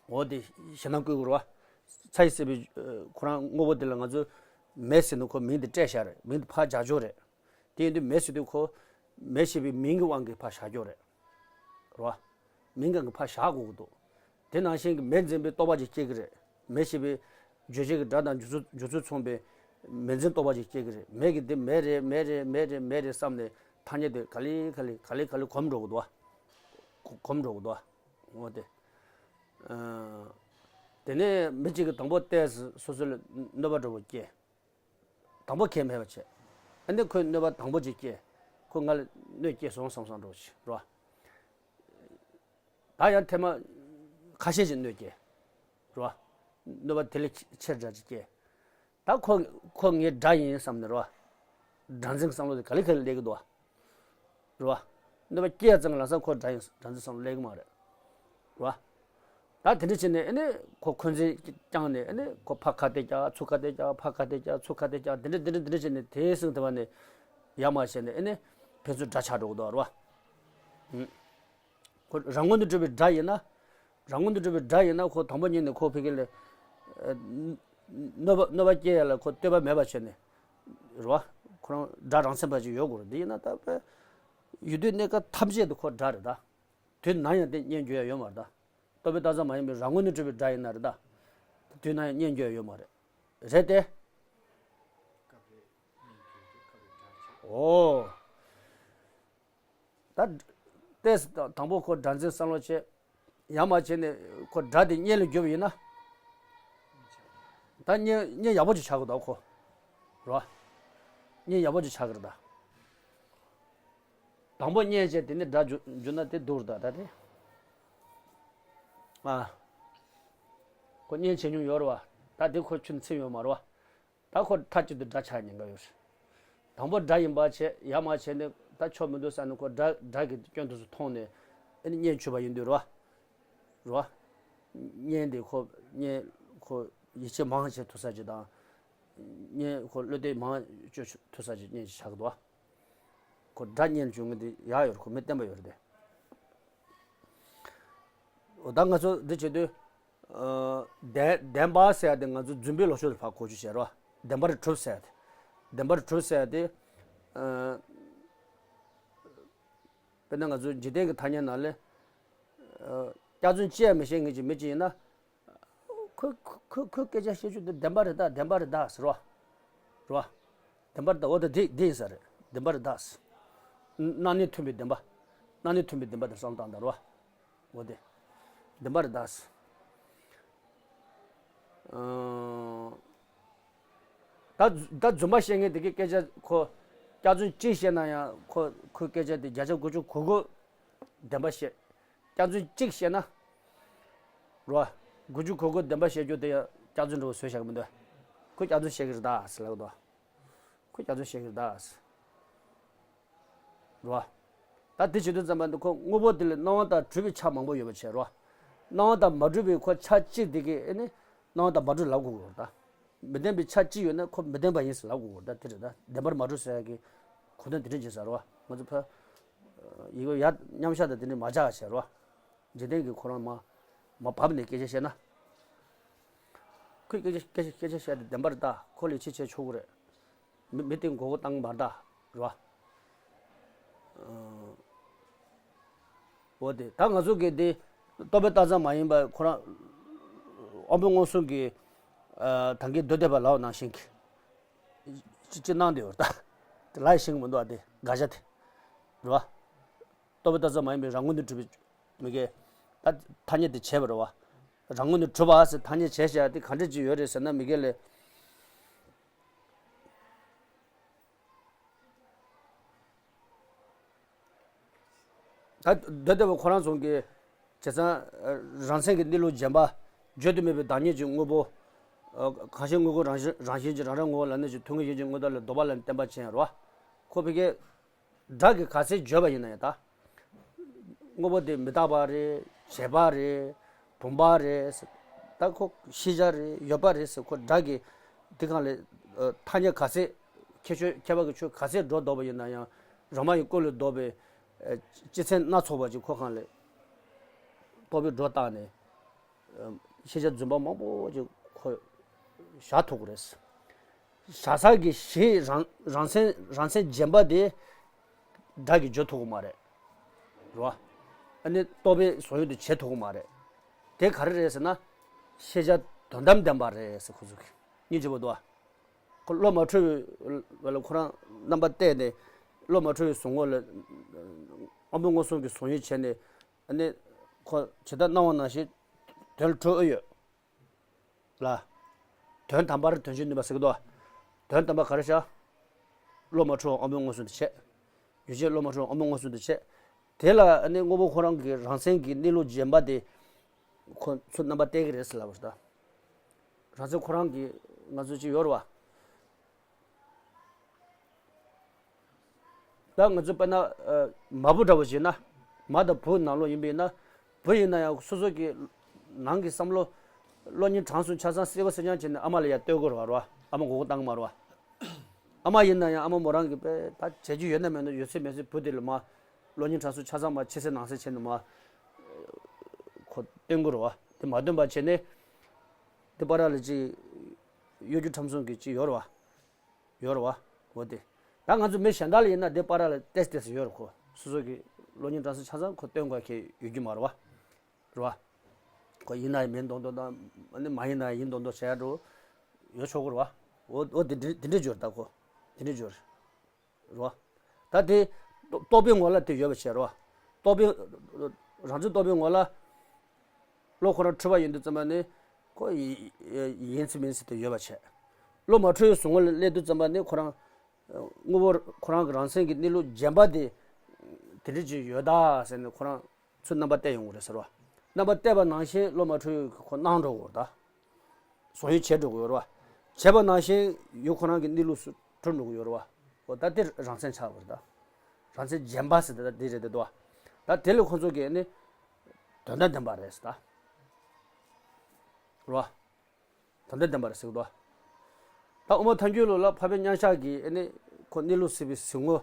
འོ་དེ་ཞེད་སྣང་སྐུལ་གྱི་རེད་བ། ཚ་ཡིས་བསྲེགས་པའི་ཁོ་རང་དངོས་པོ་དེ་ལ་ང་ཚོ་མེ་ཟེར་ནས་ཁོ་མིང་དེ་སྤྲད་བཞག་རེད། མིང་དེ་ཕར་བཞག་ཆོག་རེད། དེ་ཡིན་དུས་མེ་ཟེར་དུས་ཁོ་མེ་ཞེས་པའི་མིང་གི་དབང་གིས་ཕར་བཞག་རྒྱུ་རེད། རེད་བ། མིང་གང་གི་ཕར་བཞག་དགོས་ཀྱི་འདུག་དེ་ནང་བཞིན་གྱི་མེ་འཛིན་པའི་རྟོག་པ་ཅིག་སྐྱེ་གི་རེད། མེ་ཞེས་པའི་རྗོད་བྱེད་ཀྱི་སྒྲ་དང་འཇུག་ཚུལ་འཇུག་ཚུལ་མཚུངས་པའི་མེ་འཛིན་རྟོག་པ་ཅིག་སྐྱེ་གི་རེད། མེ་གི་འདི་མེ་རེད། མེ་རེད། མེ་རེད། མེ་རེད་བསམ་ནས་ཐ་སྙད་དེ་ག་ལེ་ག་ལེ་ག་ལེ་ག་ལེ་གོམས་འགྲོ་གི་འདུག་བ། གོམས་འགྲོ་གི་འདུག་བ། འོ་དེ། དེ་ནས་མི་གཅིག་གིས་དང་པོ་བལྟས། སོ་སོ་ལ་གནོད་པ་འདྲ་པོ་སྐྱེས། དང་པོ་ཁས་མེད་པ་བྱས། ཨ་ནི་ཁོས་གནོད་པ་དང་པོ་ཅིག་སྐྱེས། ཁོས་ང་ལ་གནོད་སྐྱེལ་སོང་བསམ་བསམ་འདྲ་པོ་ཞིག་རེད་བ། ད་ཡང་ཐེངས་མ་ཁ་ཤས་ཅིག་གནོད་སྐྱེལ། རེད་བ། གནོད་པ་དེ་ལས་ཆེ་དྲགས་ཅིག་སྐྱེལ། ད་ཁོ་ཁོ་ངའི་དགྲ་ཡིན་བསམ་ནས་རེད་བ། དགྲ་འཛིན་བསམ་བློ་དེ་ག་ལེ་ག་ལེ་སླེབས་ཀྱི་འདུག་བ། རེད་བ། གནོད་པ་སྐྱེལ་ཙང་ལམ་སང་ཁོ་དགྲ་ཡིན། སྒྲ་འཛིན་བསམ་བློ་སླེབས་ཀྱི་མ་རེད། རེད་བ། ད་དེ་འདྲ་བྱས་ནས་ཨེ་ནི་ཁོ་འཁོན་འཛིན་བསྐྱངས་ནས་ཨེ་ནི་ཁོ་ཕར་ཁ་གཏད་རྒྱག་ཚུར་ཁ་གཏད་རྒྱག་ཕར་ཁ་གཏད་རྒྱག་ཚུར་ཁ་གཏད་རྒྱག་འདི་འདྲ་འདི་འདྲ་འདི་འདྲ་བྱས་ནས་དེའི་སྲིང་དེ་བ་ནས་ཡར་མར་བྱས་ནས་ཨེ་ནི་ཕན་ཚུན་དགྲ་ཆགས་འགྲོ་གི་འདུག་རེད་བ། ཁོ་རང་ངོས་ནས་གྲུབ་པའི་དགྲ་ཡིན་ན། རང་ངོས་ནས་གྲུབ་པའི་དགྲ་ཡིན་ན་ཁོ་དང་པོ་ཉིད་ནས་ཁོ་ཕ་གི་ལ། ཨ། གནོད་པ་གནོད་པ་སྐྱེལ་ཡ་ལ་ཁོ་ལྟོས་པ་མེད་པ་བྱས་ནས། རེད་བ། ཁོ་རང་དགྲ་རང་མཚན་པ་ཅིག་ཡོད་དགོས་རེད། འདི་ཡིན་ན་ད་དཔེ། ཡུལ་དུས་གནས་སྐབས་ཐམས་ཅད་དུ་ཁོ་དགྲ་རེད་ད། དུས་ནམ་ཡང་དེ་གཉེན་རྒྱུ་ཡ་ཡོད་མ་རེད་ད། རྟོག་པའི་རྟགས་ཙམ་མ་ཡིན་པའི་རང་ངོས་ནས་གྲུབ་པའི་དགྲ་ཡིན་ན་རེད་ད། དུས་ནམ་ཡང་གཉེན་རྒྱུ་ཡ་ཡོད་མ་རེད། རེད་དེ། ཨོ། ད། ཏོག་ཙམ་དང་པོ་ཁོ་དགྲ་འཛིན་བསམ་བློ་བྱས། ཡར་མར་བྱས་ནས་ཁོ་དགྲ་དེ་གཉེན་ལ་གྱུར་པ་ཡིན་ན། ད་གཉེན་གཉེན་ཡག་པོ་ཅིག་ཆགས་ཀྱི་འདུག་ཁོ། རེད་བ། གཉེན་ཡག་པོ་ཅིག་ཆགས་ཀྱི་རེད་ད། དང་པོ་གཉེན་བྱས་དེ་ནས་དགྲ་གྱུར་གྱུར་ན་དེ་སྡུག་རེད་ད་ད་དེ། ཨ། ཁོ་གཉེན་བྱས་མྱོང་ཡོད་རེད་བ། ད་དེ་ཁོ་ཁྱོན་ཚིམ་ཡོད་མ་རེད་བ། ད་ཁོ་མཐའ་གཅིག་ཏུ་དགྲ་ཆགས་ཉེན་ཁ་ཡོད་རེད། དང་པོ་དགྲ་ཡིན་པ་བྱས་ཡར་མར་བྱས་ནས་ད་ཆོག་མི་འདུག་ཟེར་ནས་ཁོ་དགྲ་དགྲ་གི་སྐྱོན་དེ་ཚོ་མཐོང་ནས་ཨེ་ནི་གཉེན་ཆུད་པ་ཡིན་དུས་རེད་བ། རེད་བ། གཉེན་དེ་ཁོ་གཉེན་ཁོ་ཡིད་ཆེས་མང་བྱེད་ཐུབ་ས་ཅིག་དང་། གཉེན་ཁོ་བློ་གཏད་མང་བཅོལ་ཐུབ་ས་ཅིག་གཉེན་ཅིག་ཆགས་འདུག་བ། ཁོ་དགྲ་གཉེན་བྱུང་མཁན་དེ་ཡག་ཡོད་རེད། ཁོ་མི་བརྟན་པ་ཡོད་རེད་དེ། འོ་ད་ང་ཚོ་འདི་བྱེད་དུས། ཨ། བདེན་བདེན་པ་ཟེར་ཡ་དེ་ང་ཚོ་རྫུན་པའི་ལོག་ཕྱོགས་དེ་ཕར་གོ་རྒྱུ་བྱས་རོགས། བདེན་པར་གྲུབ་ཟེར་ཡ་དེ། བདེན་པར་གྲུབ་ཟེར་ཡ་དེ། ཨ། དཔེར་ན་ང་ཚོ་འཇིག་རྟེན་གྱི་ཐ་སྙད་ནང་ལ། ཨ། སྐྱག་རྫུན་ཅི་ཡང་མི་བཤད་མཁན་གྱི་མི་གཅིག་ཡིན་ན། ཁོ་ཁོ་ཁོ་ཁོའི་སྐད་ཆ་བཤད་རྒྱུ་དེ་བདེན་པ་རེད་ད། བདེན་པ་རེད་ད་ཟེར་བ། རེད་བ། བདེན་པ་རེད་ད། འོ་ད་དེ་དེ་ཡིན་ས་རེད། བདེན་པ་རེད་ད་ཟེར། སྣང་གནས་མཐུན་པའི་བདེན་པ། སྣང་གནས་མཐུན་པའི་བདེན་པ་དེ་བསམ་བློ་བཏང་དང་རེད་བ། འོ་དེ། བདེན་པ་རེད་ད་ཟེར། ཨང་། ད་ད་རྫུན་པ་བཤད་མཁན་དེ་གའི་སྐད་ཆ་ཁོ། སྐྱག་རྫུན་གཅིག་བཤད་ན་ཡང་ཁོ་ཁོའི་སྐད་ཆ་དེ་བརྒྱ་ཆ་དགུ་བཅུ་གོ་དགུ་བདེན་པ་བཤད། སྐྱག་རྫུན་གཅིག་བཤད་ན། རོ། དགུ་བཅུ་གོ་དགུ་བདེན་པ་བཤད་རྒྱུ་དེ་ཡང་སྐྱག་རྫུན་འདྲ་བོ་བཟོས་བཞག་གི་མི་འདུག་ཁོ་སྐྱག་རྫུན་བཤད་ཀྱི་རེད་ད་ཟེར་ལབ་འདུག་ཁོ་སྐྱག་རྫུན་བཤད་ཀྱི་རེད་ད་ཟེར། རོ། ད་དེ་བྱེད་དུས་ཙམ་པ་འདི་ཁོ་དངོས་པོ་དེ་ལ་སྣང་བ་དང་གྲུབ་པའི་ཆ་མང་པོ་ཡོད་པ་བྱས་རོ། སྣང་བ་དང་མ་གྲུབ་པའི་ཁོ་ཆ་གཅིག་དེ་གས་ཨེ་ནི་སྣང་བ་དང་མ་གྲུབ་ལབ་དགོས་རེད་ད། མི་ལྡན་པའི་ཆ་གཅིག་ཡོད་ན་ཁོ་མི་ལྡན་པ་ཡིན་ཟེར་ལབ་དགོས་རེད་ད། དེ་རེད་ད། བདེན་པར་མ་གྲུབ་ཟེར་ཡ་གི་གོ་དོན་དེ་འདྲ་ཅིག་ཟེར་རོ། ང་ཚོ་ཕ། ཡི་གེ་ཡ་མཉམ་བཞག་དང་དེ་འདྲ་མ་བྱ་བྱས་རོ། འཇིག་རྟེན་གྱི་ཁོ་རང་མ་མ་བབས་ནས་སྐད་ཆ་བཤད་ན། ཁོས་སྐད་ཆ་སྐད་ཆ་སྐད་ཆ་བཤད་དེ་བདེན་པ་རེད་ད། ཁོ་ལས་ཆེ་བྱས་ཆོག་གི་རེད། མི་མི་དེ་མགོ་སྐོར་བཏང་མ་རེད་ད། རེད་བ། འོ་དེ་ད་ང་ཚོ་གི་དེ་རྟོག་པའི་རྟགས་ཙམ་མ་ཡིན་པ་ཁོ་རང་དབང་པོའི་མངོན་སུམ་གྱི་ཨ་ད་གིན་མདོ་སྡེ་པ་ལབ་ནང་བཞིན་གྱི་ཅི་ཅི་གནང་དེ་ཡོད་རེད་ད། དེ་ལ་ཤེས་ཀྱི་མི་འདུག་ཨ་དེ་དགག་བྱ་དེ། རེད་བ། རྟོག་པའི་རྟགས་ཙམ་མ་ཡིན་པའི་རང་ངོས་ནས་གྲུབ་པའི་མི་དགེ། ད་ཐ་སྙད་དེ་བྱས་པ་རེད་བ། རང་ངོས་ནས་གྲུབ་པ་ཟེར་ཐ་སྙད་བྱས་བཞག་དེ་ག་འདྲ་ཅིག་ཡོད་རེད་ཟེར་ན་མི་དགེ་ལས། ད་འདི་ལྟ་བུ་ཁོ་རང་ཚོ་གི་བྱས་ཙང་རང་མཚན་གྱི་གནས་ལུགས་རྗེན་པ། བརྗོད་དུ་མེད་པའི་བདག་ཉིད་ཀྱི་དངོས་པོ། གང་ཞིག་དངོས་ཀུན་རང་བཞིན་རང་བཞིན་གྱིས་རང་རང་ངོ་བོ་ལ་གནས་ཀྱི་མཐུན་ངོ་ཡིན་གྱི་དངོས་བདག་ལ་ལྡོག་པ་ལ་བརྟེན་པ་ཅན་རོ། ཁོ་ཕ་གི་སྒྲ་གིས་ག་ཚད་བརྗོད་པ་ཡིན་ན་ཡང་ད། དངོས་པོ་དེ་མི་རྟག་པ་རེད། བྱས་པ་རེད། བུམ་པ་རེད། ད་ཁོ་ཤེས་བྱ་རེད། ཡོད་པ་རེད་ཟེར་ཁོ་སྒྲ་གིས་འདི་གང་ལས་ཐ་སྙད་ག་ཚད་ཁྱད་ཆོས་ཁྱད་པར་གྱི་ཆོས་ག་ཚད་སྒྲོ་འདོགས་པ་ཡིན་ན་ཡང་རང་མ་ཡི་ཀུན་ལས་ལྡོག་པའི་སྤྱི་མཚན་སྣ་ཚོགས་པ་ཅིག་ཁོ་གང་ལས་རྟོག་པའི་སྒྲོ་བཏགས་ནས། ཤེས་བྱ་རྫུན་པ་མང་པོ་ཅིག་ཁོ་བཞག་ཐུབ་ཀྱི་རེད། བཞག་ས་གི་གཞི་རང་རང་མཚན་རང་མཚན་རྗེན་པ་དེ་སྒྲ་གིས་བརྗོད་ཐུབ་ཀྱི་མ་རེད། རེད་བ། ཨ་ནི་རྟོག་པའི་བཟོ་ཡུལ་དུ་བྱེད་ཐུབ་ཀྱི་མ་རེད། དེ་ག་རེ་རེད་ཟེར་ན། ཤེས་བྱ་དོན་དམ་བདེན་པ་རེད་ཟེར་ཁོ་ཚོ་གིས་སྙིང་རྗེ་པོ་འདུག་བ། ཁོ་བློ་མ་འཁྲུལ་བའི་ལ་ཁོ་རང་རྣམ་པ་གཏད་ནས་བློ་མ་འཁྲུལ་བའི་གཟུགས་ངོ་ལ་དབང་པོ་མངོན་སུམ་གྱི་གཟུང་ཡུལ་བྱས་ནས། ཨ་ནི་ཁོ་ཇི་ལྟར་སྣང་བ་ནང་བཞིན་དོན་ལ་འཁྲུལ་ཨེ་ཡོད། ལ། དོན་དམ་པར་དོན་བྱེད་ནུས་པ་ཟེར་གི་འདུག་དོན་དམ་པ་ག་རེ་བྱ། བློ་མ་འཁྲུལ་བ་དབང་པོའི་མངོན་སུམ་དུ་བྱེད། ཡུལ་ཅན་བློ་མ་འཁྲུལ་བ་དབང་པོའི་མངོན་སུམ་དུ་བྱེད། དེ་ལ་ཨ་ནི་དངོས་པོ་ཁོ་རང་གི་རང་མཚན་གྱི་གནས་ལུགས་རྗེན་པ་དེ། ཁོ་ཚོ་རྣམ་པ་གཏད་ཀྱི་རེད་ཟེར་ལབ་པ་རེད་ད། རང་མཚན་ཁོ་རང་གི་ང་ཚོ་ཅིག་ཡོད་རེད་བ། ད་ང་ཚོ་དཔེར་ན་ཨ་མ་བུ་འདྲ་བོ་བྱས་ན། མ་དང་བུ་ནང་ལོགས་ཡིན་པ་ཡིན་ན། བུ་ཡིན་ན་ཡང་སོ་སོ་གི་ནང་གི་བསམ་བློ། བློ་སྙིང་བྲང་གསུམ་ཆ་ཚང་གསལ་པོ་གསལ་རྐྱང་བྱས་ནས་ཨ་མ་ལ་ཡང་སྟོན་དགོས་རེད་བ། རེད་བ། ཨ་མ་མགོ་སྐོར་བཏང་གི་མ་རེད་བ། ཨ་མ་ཡིན་ན་ཡང་ཨ་མ་མོ་རང་གིས་དཔེ་ད་བྱེད་རྒྱུ་ཡོད་ན་མེད་ན་ཡོད་ཚད་མེད་ཚད་བུ་དེ་ལ་མ། བློ་སྙིང་བྲང་གསུམ་ཆ་ཚང་མ་ཕྱི་གསལ་ནང་གསལ་བྱས་ནས་མ། ཁོ་སྟོན་དགོས་རེད་བ། དེ་མ་སྟོན་པ་བྱས་ནས། དེ་པར་ལ་ཅིག་གཡོ་སྒྱུ་ཁྲམ་གསུམ་གྱི་ཅིག་ཡོད་རེད་བ། ཡོད་རེད་བ། འོ་དེ། ད་ང་ཚོ་མི་གཞན་དག་ལ་ཡིན་ན་དེ་པར་ལ་ཏོག་ཙམ་ཡོད་རེད། ཁོ་སོ་སོ་གི་བློ་སྙིང་བྲང་གསུམ་ཆ་ཚང་ཁོ་སྟོན་དགོས་ཁེ་ཡོད་རྒྱུ་མ་རེད་བ། རེད་བ། ཁོ་ཡིན་ན་ཡང་མིན་མདོག་མདོག་དང་། ཨ་ནི་མ་ཡིན་ན་ཡིན་མདོག་མདོག་བྱས་འགྲོ། ཡོད་ཆོག་གི་རེད་བ། འོ་འོ་དེ་འདྲ་དེ་འདྲ་འབྱོར། ད་ཁོ་དེ་འདྲ་འབྱོར། རེད་བ། ད་དེ་རྟོག་པའི་ངོ་ལ་དེ་ཡོད་པ་བྱས་རེད་བ། རྟོག་པའི། རང་བཙན་རྟོག་པའི་ངོ་ལ། བློ་ཁོ་རང་འཁྲུལ་པ་ཡིན་དུས་ཙམ་པ་ནི། ཁོ་ཡི་ཡིན་ཚུལ་མིན་ཚུལ་དེ་ཡོད་པ་བྱས། བློ་མ་འཁྲུལ་བའི་གཟུང་ངོ་ལ་སླེབས་དུས་ཙམ་པ་ནི་ཁོ་རང་། དངོས་པོ་ཁོ་རང་གི་རང་མཚན་གྱི་གནས་ལུགས་རྗེན་པ་དེ། དེ་འདྲ་ཅིག་ཡོད་ད་ཟེར་ནས་ཁོ་རང་ཚུར་རྣམ་པ་གཏད་ཡོང་གི་རེད་ཟེར་བ། རྣམ་པ་གཏད་པ་ནང་བཞིན་བློ་མ་འཁྲུལ་བའི་ཁོ་སྣང་འགྲོ་གི་ཡོད་རེད་ད། བཟང་ཡོད་བྱས་འགྲོ་གི་ཡོད་རེད་བ། བྱས་པ་ནང་བཞིན་ཡུལ་ཁོ་རང་གི་གནས་ལུགས་སུ་གྲུབ་འགྲོ་གི་ཡོད་རེད་བ། འོ་ད་དེ་རང་མཚན་ཆགས་པ་རེད་ད། རང་མཚན་རྗེན་པ་ཟེར་ད་དེ་རེད་དེ་དོ། ད་དེ་ལས་ཁོ་ཚོ་གིས་ནི། དོན་དམ་བདེན་པ་རེད་ཟེར་ད། རེད་བ། དོན་དམ་བདེན་པ་རེད་ཟེར་གི་འདུག་ད་དབུ་མ་ཐལ་འགྱུར་ལུགས་ལ་འཕགས་པའི་མཉམ་གཞག་གི་ནི་ཁོ་གནས་ལུགས་སྲིད་པའི་གཟིགས་ངོ་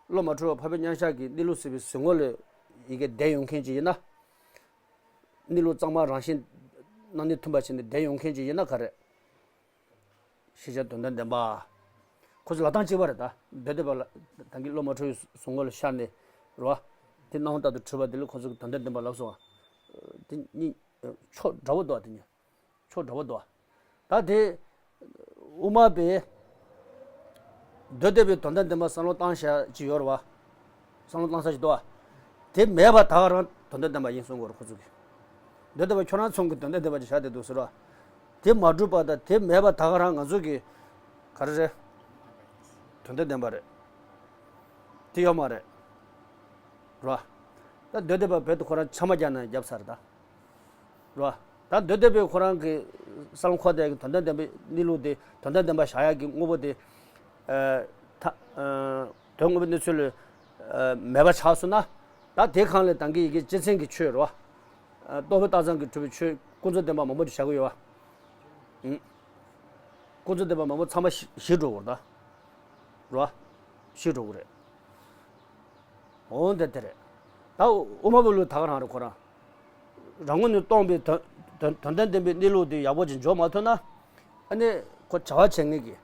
བློ་མ་འཁྲུལ་བ་འཕགས་པའི་མཉམ་གཞག་གི་གནས་ལུགས་སྲིད་པའི་གཟིགས་ངོ་ལ་ཡི་གེ་བསྡད་ཡོང་མཁན་ཅིག་ཡིན་ན། གནས་ལུགས་གཙང་མ་རང་བཞིན་སྣང་གནས་མཐུན་པ་བྱས་ནས་བསྡད་ཡོང་མཁན་ཅིག་ཡིན་ན་ག་རེ། ཤེས་བྱ་དོན་དམ་བདེན་པ། ཁོ་ཚོ་ལབ་སྟངས་གཅིག་པ་རེད་ད། མདོ་སྡེ་པ་ལ་ད་གིན་བློ་མ་འཁྲུལ་བའི་གཟུགས་ངོ་ལ་ཤར་ནས། རེད་བ། དེ་སྣང་བ་ལྟར་དུ་གྲུབ་པ་དེ་ལ་ཁོ་ཚོ་གིས་དོན་དམ་བདེན་པ་ལབ་སོང་བ། དེ་གཉིས་ཕྱོགས་འདྲ་བོ་འདུག་བ། དེ་གཉིས་ཕྱོགས་འདྲ་བོ་འདུག་བ། ད་དེ་དབུ་མ་པས་མདོ་སྡེ་པའི་དོན་དམ་བདེན་པ་བསམ་བློ་བཏང་བཞག་ཅིག་ཡོད་རེད་བ། བསམ་བློ་བཏང་ས་ཞིག་འདུག་བ། དེ་མེད་པ་ད་ག་རང་དོན་དམ་བདེན་པ་ཡིན་གསུང་གི་ཡོད་རེད་ཁོ་ཚོ་གིས། མདོ་སྡེ་པ་ཁྱོད་རང་ཚོ་གིས་དོན་དམ་བདེན་པ་ཅིག་བཞག་བསྡད་འདུག་ཟེར་བ། དེ་མ་གྲུབ་པ་དང་དེ་མེད་པ་ད་ག་རང་ང་ཚོ་གིས་ག་རེ་རེད། དོན་དམ་བདེན་པ་རེད། དེ་ཡོད་མ་རེད། རེད་བ། ད་མདོ་སྡེ་པ་བོད་དུ་ཁོ་རང་ཆ་མ་རྒྱག་ན་རྒྱབ་ཚར་རེད་ད། རེད་བ། ད་མདོ་སྡེ་པས་ཁོ་རང་གི་བསམ་བློ་འཁོར་བསྡད་ཀྱི་དོན་དམ་བདེན་པའི་གནས་ལུགས་དེ། དོན་དམ་བདེན་པ་བཞག་ཡག་གི་དངོས་པོ་དེ། ཨ། ཐ། ཨ། དོན་དངོས་པོའི་གནས་ཚུལ་ལ། ཨ། མེད་པ་ཆགས་སོང་ན། ད་དེ་གང་ལས་ད་གིན་ཡི་གེ་སྤྱི་མཚན་གྱི་ཆོས་རེད་བ། ཨ། རྟོག་པས་བཏགས་ཙམ་གྱིས་གྲུབ་པའི་ཆོས་ཀུན་རྫོབ་བདེན་པ་མང་པོ་ཅིག་བཞག་གི་ཡོད་བ། ཨུ། ཀུན་རྫོབ་བདེན་པ་མང་པོ་ཚང་མ་ཞི་ཞིག་འགྲོ་གི་རེད་ད། རེད་བ། ཞིག་འགྲོ་གི་རེད། འོ་འདི་དེ་རེད། ད་དབུ་མ་པའི་ལུགས་ད་ག་རང་རེད་ཁོ་རང་། རང་ངོས་ནས་སྟོང་པའི་དོན་དོན་དོན་དམ་བདེན་པའི་གནས་ལུགས་དེ་ཡག་པོ་ཅིག་འཇོག་མ་ཐུབ་ན། ཨ་ནི་ཁོ་བྱ་བ་བྱེད་མཁན་གྱི།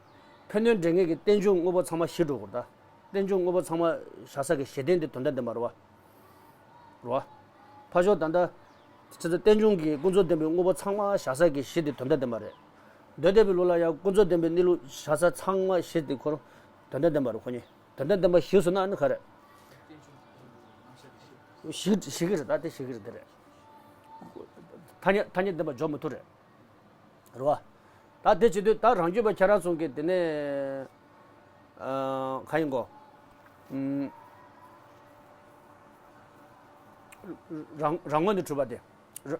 ཕན་གནོད་འབྲེལ་མཁན་གྱི་རྟེན་འབྱུང་དངོས་པོ་ཚང་མ་ཞིག་འགྲོ་གི་རེད་ད། རྟེན་འབྱུང་དངོས་པོ་ཚང་མ་བཞག་ས་གི་གཞི་རྟེན་དེ་དོན་དམ་བདེན་པ་རེད་བ། རེད་བ། ཕར་ཕྱོགས་ད་ལྟ། ཆེ་ཚེ་རྟེན་འབྱུང་གི་ཀུན་རྫོབ་བདེན་པའི་དངོས་པོ་ཚང་མ་བཞག་ས་གི་གཞི་དེ་དོན་དམ་བདེན་པ་རེད། མདོ་སྡེ་པའི་ལུགས་ལ་ཡང་ཀུན་རྫོབ་བདེན་པའི་གནས་ལུགས་བཞག་ས་ཚང་མ་གཞི་དེ་ཁོ་རང་དོན་དམ་བདེན་པ་རེད་ཁོ་གཉིས། དོན་དམ་བདེན་པ་ཞིག་སོང་ན་ཨ་ནི་ག་རེད། ཞིག་ཞིག་གི་རེད་ད། དེ་ཞིག་གི་རེད་དེ་རེད། ཐ་སྙད་ཐ་སྙད་བདེན་པ་འཇོག་མི་ཐུབ་རེད། རེད་བ། ད་དེ་བྱེད་དུས་ད་རང་རྒྱུད་པ་ཁྱེད་རང་ཚོ་གིས་དེ་ནས། ཨ། ག་ཡིན་གོ། ཨུམ། རང་རང་ངོས་ནས་གྲུབ་པ་དེ། ར།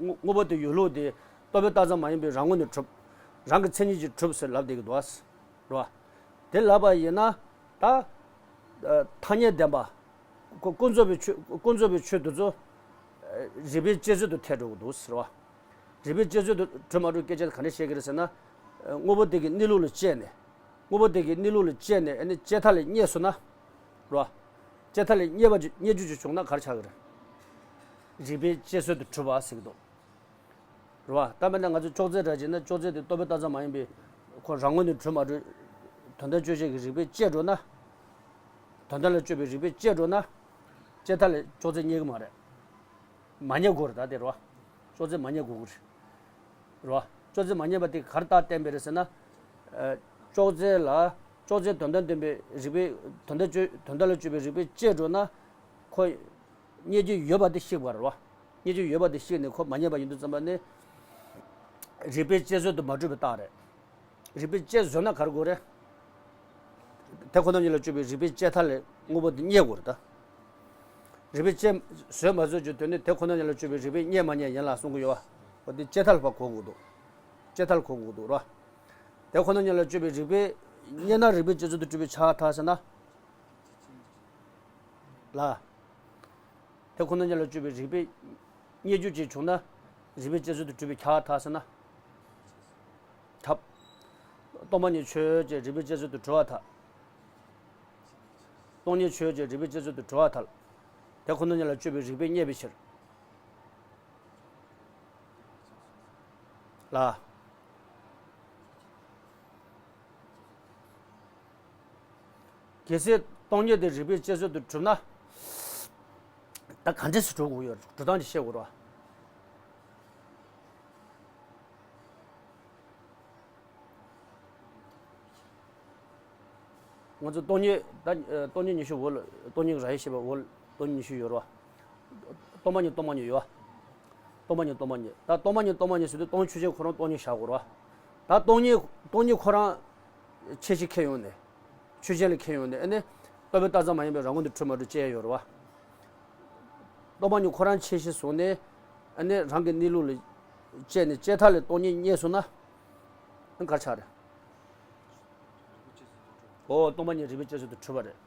དངོས་དངོས་པོ་དེ་ཡོད་ལུགས་དེ་རྟོག་པས་བཏགས་ཙམ་མ་ཡིན་པའི་རང་ངོས་ནས་གྲུབ། རང་གི་མཚན་ཉིད་ཀྱིས་གྲུབ་ཟེར་ལབ་བསྡད་ཀྱི་འདུག་བ། རེད་བ། དེ་ལབ་པ་ཡིན་ན་ད། ཨ། ཐ་སྙད་བདེན་པ། ཀུན་ཀུན་རྫོབ་པའི་ཆོས་ཀུན་རྫོབ་པའི་ཆོས་དེ་ཚོ། ཨ། རིགས་པས་དཔྱད་བཟོད་དུ་ཐལ་འགྲོ་གི་འདུག་ཟེར་བ། རིགས་པས་དཔྱད་བཟོད་དུ་གྲུབ་མ་གྲུབ་སྐད་ཆ་དེ་ག་འདྲ་བཤད་ཀྱི་རེད་ཟེར་ན། ཨ། དངོས་པོ་དེ་གི་གནས་ལུགས་ལ་དཔྱད་ནས། དངོས་པོ་དེ་གི་གནས་ལུགས་ལ་དཔྱད་ནས་ཨ་ནི་དཔྱད་མཐའ་ལས་རྙེད་སོང་ན། རེད་བ། དཔྱད་མཐའ་ལས་རྙེད་པ་ཅིག་རྙེད་རྒྱུ་ཅིག་བྱུང་ན་ག་རེ་ཆགས་ཀྱི་རེད། རིགས་པས་དཔྱད་བཟོད་དུ་གྲུབ་པ་ཟེར་གྱི་འདུག་རེད་བ། ད་དཔེར་ན་ང་ཚོ་ཅོག་ཙེ་འདྲ་བྱས་ན་ཅོག་ཙེ་དེ་རྟོག་པས་བཏགས་ཙམ་མ་ཡིན་པའི་ཁོ་རང་ངོས་ནས་གྲུབ་མ་གྲུབ། དོན་དམ་དཔྱོད་བྱེད་ཀྱི་རིགས་པས་དཔྱད་འགྲོ་ན། དོན་དམ་ལ་དཔྱོད་པའི་རིགས་པས་དཔྱད་འགྲོ་ན། དཔྱད་མཐའ་ལས་ཅོག་ཙེ་རྙེད་ཀྱི་མ་རེད། མ་རྙེད་དགོས་རེད་ད་དེ་རེད་བ། ཅོག་ཙེ་མ་རྙེད་དགོས་ཀྱི་རེད། རེད་བ། ཅོག་ཙེ་མ་རྙེད་པ་དེ་ག་རེ་རྟགས་བསྟན་པ་རེད་ཟེར་ན། ཨ། ཅོག་ཙེ་ལ་ཅོག་ཙེ་དོན་དམ་བདེན་པའི་རིགས་པས་དོན་དམ་དཔྱོད་དོན་དམ་ལ་དཔྱོད་པའི་རིགས་པས་དཔྱད་འགྲོ་ན། ཁོ་རྙེད་རྒྱུ་ཡོད་པ་དེ་ཤེས་དགོས་རེད་བ། རྙེད་རྒྱུ་ཡོད་པ་དེ་ཤེས་ནས་ཁོ་མ་རྙེད་པ་ཡིན་དུས་ཙམ་པ་ནི། རིགས་པས་དཔྱད་བཟོད་དུ་མ་གྲུབ་པའི་རྟགས་རེད། རིགས་པས་དཔྱད་བཟོད་ན་ག་རེ་དགོས་རེད། དེ་ཁོ་ན་ཉིད་ལ་དཔྱོད་པའི་རིགས་པས་དཔྱད་མཐའ་ལས་དངོས་པོ་དེ་རྙེད་དགོས་རེད་ད། རིགས་པས་དཔྱད་བཟོད་མ་བཟོད་ཀྱི་དོན་ནི་དེ་ཁོ་ན་ཉིད་ལ་དཔྱོད་པའི་རིགས་པས་རྙེད་མ་རྙེད་ཡན་ལག་གསུང་གི་ཡོད་བ། འོ་དེ་དཔྱད་མཐའ་ལ་ཕར་གོ་དགོས་འདུག་དཔྱད་མཐའ་ལ་གོ་དགོས་འདུག་ར། དེ་ཁོ་ན་ཉིད་ལ་དཔྱོད་པའི་རིགས་པས་རྙེད་ན་རིགས་པས་དཔྱད་བཟོད་དུ་གྲུབ་པའི་ཆ་མཐའ་ཟེར་ན། ལ། དེ་ཁོ་ན་ཉིད་ལ་དཔྱོད་པའི་རིགས་པས་རྙེད་རྒྱུ་ཅིག་བྱུང་ན། རིགས་པའི་དཔྱད་བཟོད་དུ་གྲུབ་པའི་ཁྱབ་པ་དག་ཟེར་ན། ཐབས། སྟོང་པ་ཉིད་ཆོས་ཅན་རིགས་པའི་དཔྱད་བཟོད་དུ་གྲུབ་པར་ཐལ། སྟོང་ཉིད་ཆོས་ཅན་རིགས་པའི་དཔྱད་བཟོད་དུ་གྲུབ་པར་ཐལ། དེ་ཁོ་ན་ཉིད་ལ་དཔྱོད་པའི་རིགས་པས་རྙེད་པའི་ཕྱིར། ལ། གལ་སྲིད་སྟོང་ཉིད་དེ་རིགས་པའི་དཔྱད་བཟོད་དུ་གྲུབ་ན། ད་ག་འདྲས་སུ་གྲུབ་དགོས་ཡོད། གྲུབ་སྟངས་ཅིག་བཤད་དགོས་རེད་བ། ང་ཚོ་སྟོང་ཉིད་ད་ཨ་སྟོང་ཉིད་ཉི་ཤུ་འོག་ལ་སྟོང་ཉིད་ར་ཡི་ཤེས་པ་འོག་ལ་སྟོང་ཉིད་ཉི་ཤུ་ཡོད་རེད་བ། སྟོང་པ་ཉིད་སྟོང་པ་ཉིད་ཡོད་བ། སྟོང་པ་ཉིད་སྟོང་པ་ཉིད་ད་སྟོང་པ་ཉིད་སྟོང་པ་ཉིད་ཟེར་དུས་སྟོང་ཆོས་ཅན་ཁོ་རང་སྟོང་ཉིད་བཞག་དགོས་རེད་བ། ད་སྟོང་ཉིད་སྟོང་ཉིད་ཁོ་རང་ཆོས་ཅན་ཁྱེར་ཡོང་ནས། ཆོས་ཅན་ལ་ཁྱེར་ཡོང་ནས་ཨ་ནི། རྟོག་པས་བཏགས་ཙམ་མ་ཡིན་པའི་རང་ངོས་ནས་གྲུབ་མ་གྲུབ་དཔྱད་ཡོད་རེད་བ། སྟོང་པ་ཉིད་ཁོ་རང་ཆོས་ཅན་བཟུང་ནས། ཨ་ནི་རང་གི་གནས་ལུགས་ལ་དཔྱད་ནས་དཔྱད་མཐའ་ལས་སྟོང་ཉིད་རྙེད་སོང་ན། ཨ་ག་རེ་ཆགས་རེད། ཨོ་སྟོང་པ་ཉིད་རིགས་པའི་དཔྱད་བཟོད་དུ་གྲུབ་པ་རེད།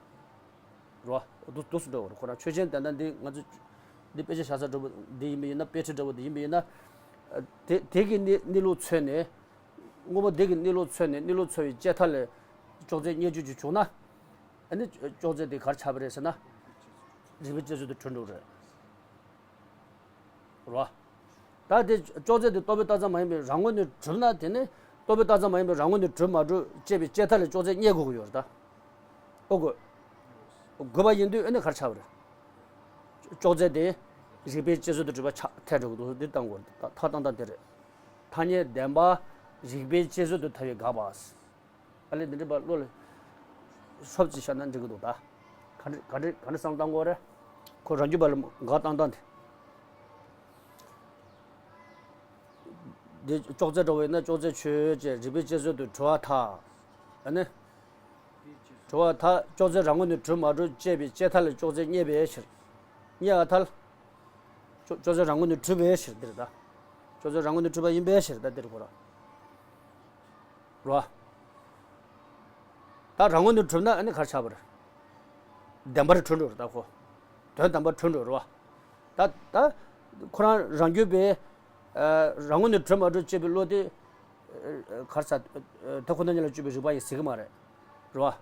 རོ། འདུག་འདུག་སེ་འགྲོ་བ་རེད་ཁོ་རང་ཆོས་ཅན་དེ་འདྲ་འདི་ང་ཚོ། འདི་དཔེ་ཆ་བཞག་ས་འདྲ་པོ་འདི་ཡིན་པ་ཡིན་ན་དཔེ་ཁྲིད་འདྲ་པོ་འདི་ཡིན་པ་ཡིན་ན། དེ་དེ་གི་གནས་གནས་ལུགས་མཚོན་ནས། དངོས་པོ་དེ་གི་གནས་ལུགས་མཚོན་ནས་གནས་ལུགས་འཚོལ་བའི་དཔྱད་མཐའ་ལས། ཅོག་ཙེ་རྙེད་རྒྱུ་ཅིག་བྱུང་ན། ཨ་ནི་ཅོག་ཙེ་དེ་ག་རེ་ཆགས་པ་རེད་ཟེར་ན། རིགས་པའི་དཔྱད་བཟོད་དུ་གྲུབ་འགྲོ་གི་རེད། རོ། ད་དེ་ཅོག་ཙེ་དེ་རྟོག་པས་བཏགས་ཙམ་མ་ཡིན་པའི་རང་ངོས་ནས་གྲུབ་ན་དེ་ནི་རྟོག་པས་བཏགས་ཙམ་མ་ཡིན་པའི་རང་ངོས་ནས་གྲུབ་མ་གྲུབ་དཔྱད་པའི་དཔྱད་མཐའ་ལས་ཅོག་ཙེ་རྙེད་དགོས་ཀྱི་ཡོད་རེད་ད། ཨོ་དགོས། དགོས་པ་ཡིན་དུས་ཨ་ནི་ག་རེ་ཆགས་པ་རེད། ཅོག་ཙེ་དེ་རིགས་པའི་དཔྱད་བཟོད་དུ་གྲུབ་པ་ཆགས་ཐལ་འགྲོ་གི་འདུག་འདི་བཏང་དགོས་རེད་ད་ཐག་བཏང་སྟངས་དེ་རེད། ཐ་སྙད་བདེན་པ་རིགས་པའི་དཔྱད་བཟོད་དུ་ཐལ་བའི་དགག་པ། ཨ་ལས་འདི་འདྲ་པ་བློ་ལ་ཤོབ་ཅིག་བཞག་ན་འགྲིག་གི་འདུག་ད། ག་འདྲ་ག་འདྲ་ག་འདྲ་བསམ་བཏང་དགོས་རེད། ཁོ་རང་རྒྱུད་པ་ལ་དགག་བཏང་སྟངས་དེ། འདི་ཅོག་ཙེ་འདྲ་བོ་ཡིན་ན་ཅོག་ཙེ་ཆོས་ཅན་རིགས་པའི་དཔྱད་བཟོད་དུ་གྲུབ་པར་ཐལ། ཨ་ནི། གྲུབ་པར་ཐལ། ཅོག་ཙེ་རང་ངོས་ནས་གྲུབ་མ་གྲུབ་དཔྱད་པའི་དཔྱད་མཐའ་ལས་ཅོག་ཙེ་རྙེད་པའི་ཕྱིར། རྙེད་པར་ཐལ། ཅོག་ཅོག་ཙེ་རང་ངོས་ནས་གྲུབ་པའི་ཕྱིར་འདིར་ད། ཅོག་ཙེ་རང་ངོས་ནས་གྲུབ་པ་ཡིན་པའི་ཕྱིར་ད་འདིར་གོ་ར། རོ། ད་རང་ངོས་ནས་གྲུབ་ན་ཨ་ནི་ག་རེ་ཆགས་པ་རེད། བདེན་པར་གྲུབ་འགྲོ་རེད་ད་ཁོ། དོན་དམ་པར་གྲུབ་འགྲོ་རེད་བ། ད་ད་ཁོ་རང་རང་རྒྱུད་པའི་ཨ་རང་ངོས་ནས་གྲུབ་མ་གྲུབ་དཔྱད་པའི་བློ་དེ་ཨ་ག་རེ་ཟ། ཨ་དེ་ཁོ་ན་ཉིད་ལ་དཔྱོད་པའི་རིགས་པ་ཡིན་ཟེར་གི་མ་རེད། རེད་བ།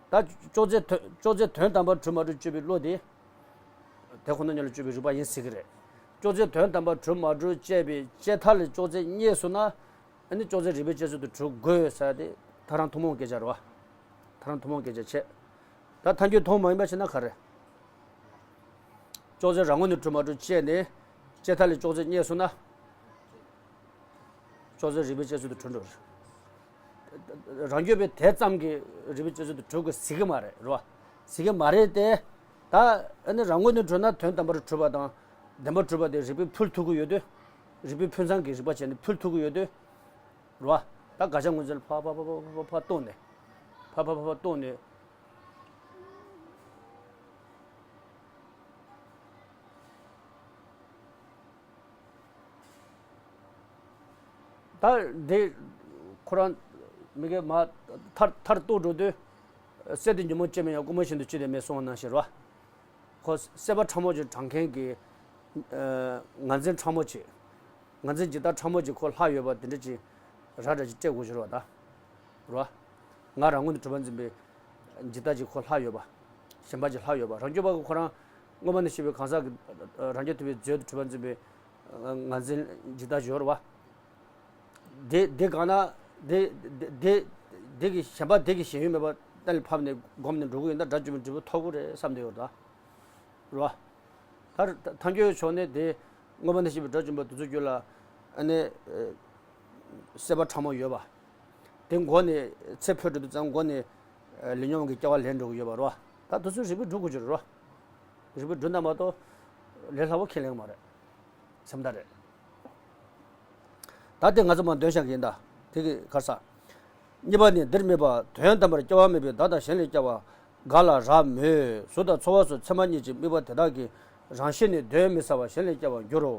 ད་ཅོག་ཙེ་དོན་ཅོག་ཙེ་དོན་དམ་པར་གྲུབ་མ་གྲུབ་དཔྱོད་པའི་བློ་དེ། དེ་ཁོ་ན་ཉིད་ལ་དཔྱོད་པའི་རིགས་པ་ཡིན་ཟེར་གི་རེད། ཅོག་ཙེ་དོན་དམ་པར་གྲུབ་མ་གྲུབ་དཔྱད་པའི་དཔྱད་མཐའ་ལས་ཅོག་ཙེ་རྙེད་སོང་ན། ཨ་ནི་ཅོག་ཙེ་རིགས་པའི་དཔྱད་བཟོད་དུ་གྲུབ་དགོས་ཟེར་ཏེ་ཐལ་རང་ཐུན་མོང་སྐད་ཆ་རེད་བ། ཐལ་རང་ཐུན་མོང་སྐད་ཆ་བྱས། ད་ཐལ་འགྱུར་ཐུན་མོང་མ་ཡིན་པ་བྱས་ན་ག་རེ། ཅོག་ཙེ་རང་ངོས་ནས་གྲུབ་མ་གྲུབ་དཔྱད་ནས་དཔྱད་མཐའ་ལས་ཅོག་ཙེ་རྙེད་སོང་ན། ཅོག་ཙེ་རིགས་པའི་དཔྱད་བཟོད་དུ་གྲུབ་འགྲོ་རེད། རང་རྒྱུད་པའི་དེ་ཙམ་གྱིས་རིགས་པའི་དཔྱད་བཟོད་དུ་གྲུབ་དགོས་ཟེར་གི་མ་རེད་རེད་བ། ཟེར་གི་མ་རེད་དེ། ད་ཨ་ནི་རང་ངོས་ནས་གྲུབ་ན་དོན་དམ་པར་གྲུབ་པ་དང་བདེན་པར་གྲུབ་པ་དེ་རིགས་པས་ཕུལ་ཐུབ་ཀྱི་ཡོད་དུས། རིགས་པས་ཕུལ་མཚམས་ཀྱི་རིགས་པ་བྱས་ནས་ཕུལ་ཐུབ་ཀྱི་ཡོད་དུས། རེད་བ། ད་དགག་བྱ་ངོས་འཛིན་ལ་ཕར་ཕར་ཕར་ཕར་ཕར་ཕར་གཏོང་ནས། ཕར་ཕར་ཕར་ཕར་གཏོང་ནས། ད་འདི་ཁོ་རང་མི་གེ་མ་ཐར་ཐར་གཏོར་འགྲོ་དུས། སྲེད་དེ་ཉོན་མོངས་སྐྱེ་མེད་ཡང་། ཀུན་རྨོངས་ཤིན་ཏུ་སྐྱེས་ཏེ་མེད་གསུངས་པ་ནང་བཞིན་རེད་བ། ཁོ་སྲེད་པ་ཕྲ་མོ་ཅིག་དྲངས་མཁན་གྱི་ཨ་ངར་འཛིན་ཕྲ་མོ་ཅིག་ངར་འཛིན་འཇིག་ལྟ་ཕྲ་མོ་ཅིག་ཁོ་ལྷག་ཡོད་པ་དེ་འདྲ་ཅིག་ར་ར་ཅིག་སྤྲད་དགོས་ཀྱི་རེད་བ་ད། རེད་བ། ང་རང་ངོས་ནས་གྲུབ་པ་འཛིན་པའི་འཇིག་ལྟ་ཅིག་ཁོ་ལྷག་ཡོད་པ། ཞེན་པ་ཅིག་ལྷག་ཡོད་པ། རང་རྒྱུད་པ་གི་ཁོ་རང་དངོས་པོ་ནི་ཤེས་པའི་གང་ཟག་གི་རང་རྒྱུད་ཐུབ་པའི་མཛོད་དུ་གྲུབ་པ་འཛིན་པའི་ངར་འཛིན་འཇིག་ལྟ་ཅིག་ཡོད་རེད་བ། དེ་དེ་གང་ན་དེ་དེ་དེ་དེ་གི་ཞེན་པ་དེ་གི་ཞེན་ཡུལ་མེད་པ་གཏན་ལ་ཕབ་ནས་བསྒོམས་ནས་འགྲོ་གི་ཡིན་ན་དགྲ་བཅོམ་པའི་འབྲས་བུ་ཐོབ་ཀྱི་རེད་བསམ་བསྡད་ཡོད་ད། རེད་བ། ད་ཐལ་འགྱུར་ཕྱོགས་ནས་དེ་དངོས་པོ་ནི་ཤེས་པའི་དགྲ་བཅོམ་པ་དེ་ཚོའི་རྒྱུད་ལ་ཨ་ནི་སྲེད་པ་ཕྲ་མོ་ཡོད་པ། དེ་མགོ་ནས་ཚེ་འཕོས་འགྲོ་དུས་ཙང་མགོ་ནས་ལས་ཉོན་གྱི་སྐྱེ་བ་ལེན་འགྲོ་གི་ཡོད་པ་རེད་བ། ད་དེ་ཚོ་རིགས་པས་སྒྲུབ་དགོས་ཀྱི་རེད་བ། རིགས་པས་སྒྲུབ་ན་མ་གཏོགས་ལས་སླ་པོ་ཁས་ལེན་གྱི་མ་རེད། སེམས་ཐག་རེད། ད་དེ་ང་ཚོ་མར་འདོན་བཞག་གི་ཡིན་ད། དེ་གི་གར་ས། གཉིས་པ་ནི་འདིར་དམིགས་པ་དོན་དམ་པར་སྐྱེ་བ་མེད་པའི་བདག་དང་གཞན་ལས་སྐྱེ་བ་འགའ་ལ་རག་མོད། གཟུགས་དང་ཚོར་བ་སོགས་ཚད་མ་གཉིས་ཀྱི་དམིགས་པ་དེ་དག་གི་རང་བཞིན་ནི་གདོན་མི་ཟ་བར་གཞན་ལས་སྐྱེ་བར་འགྱུར་རོ།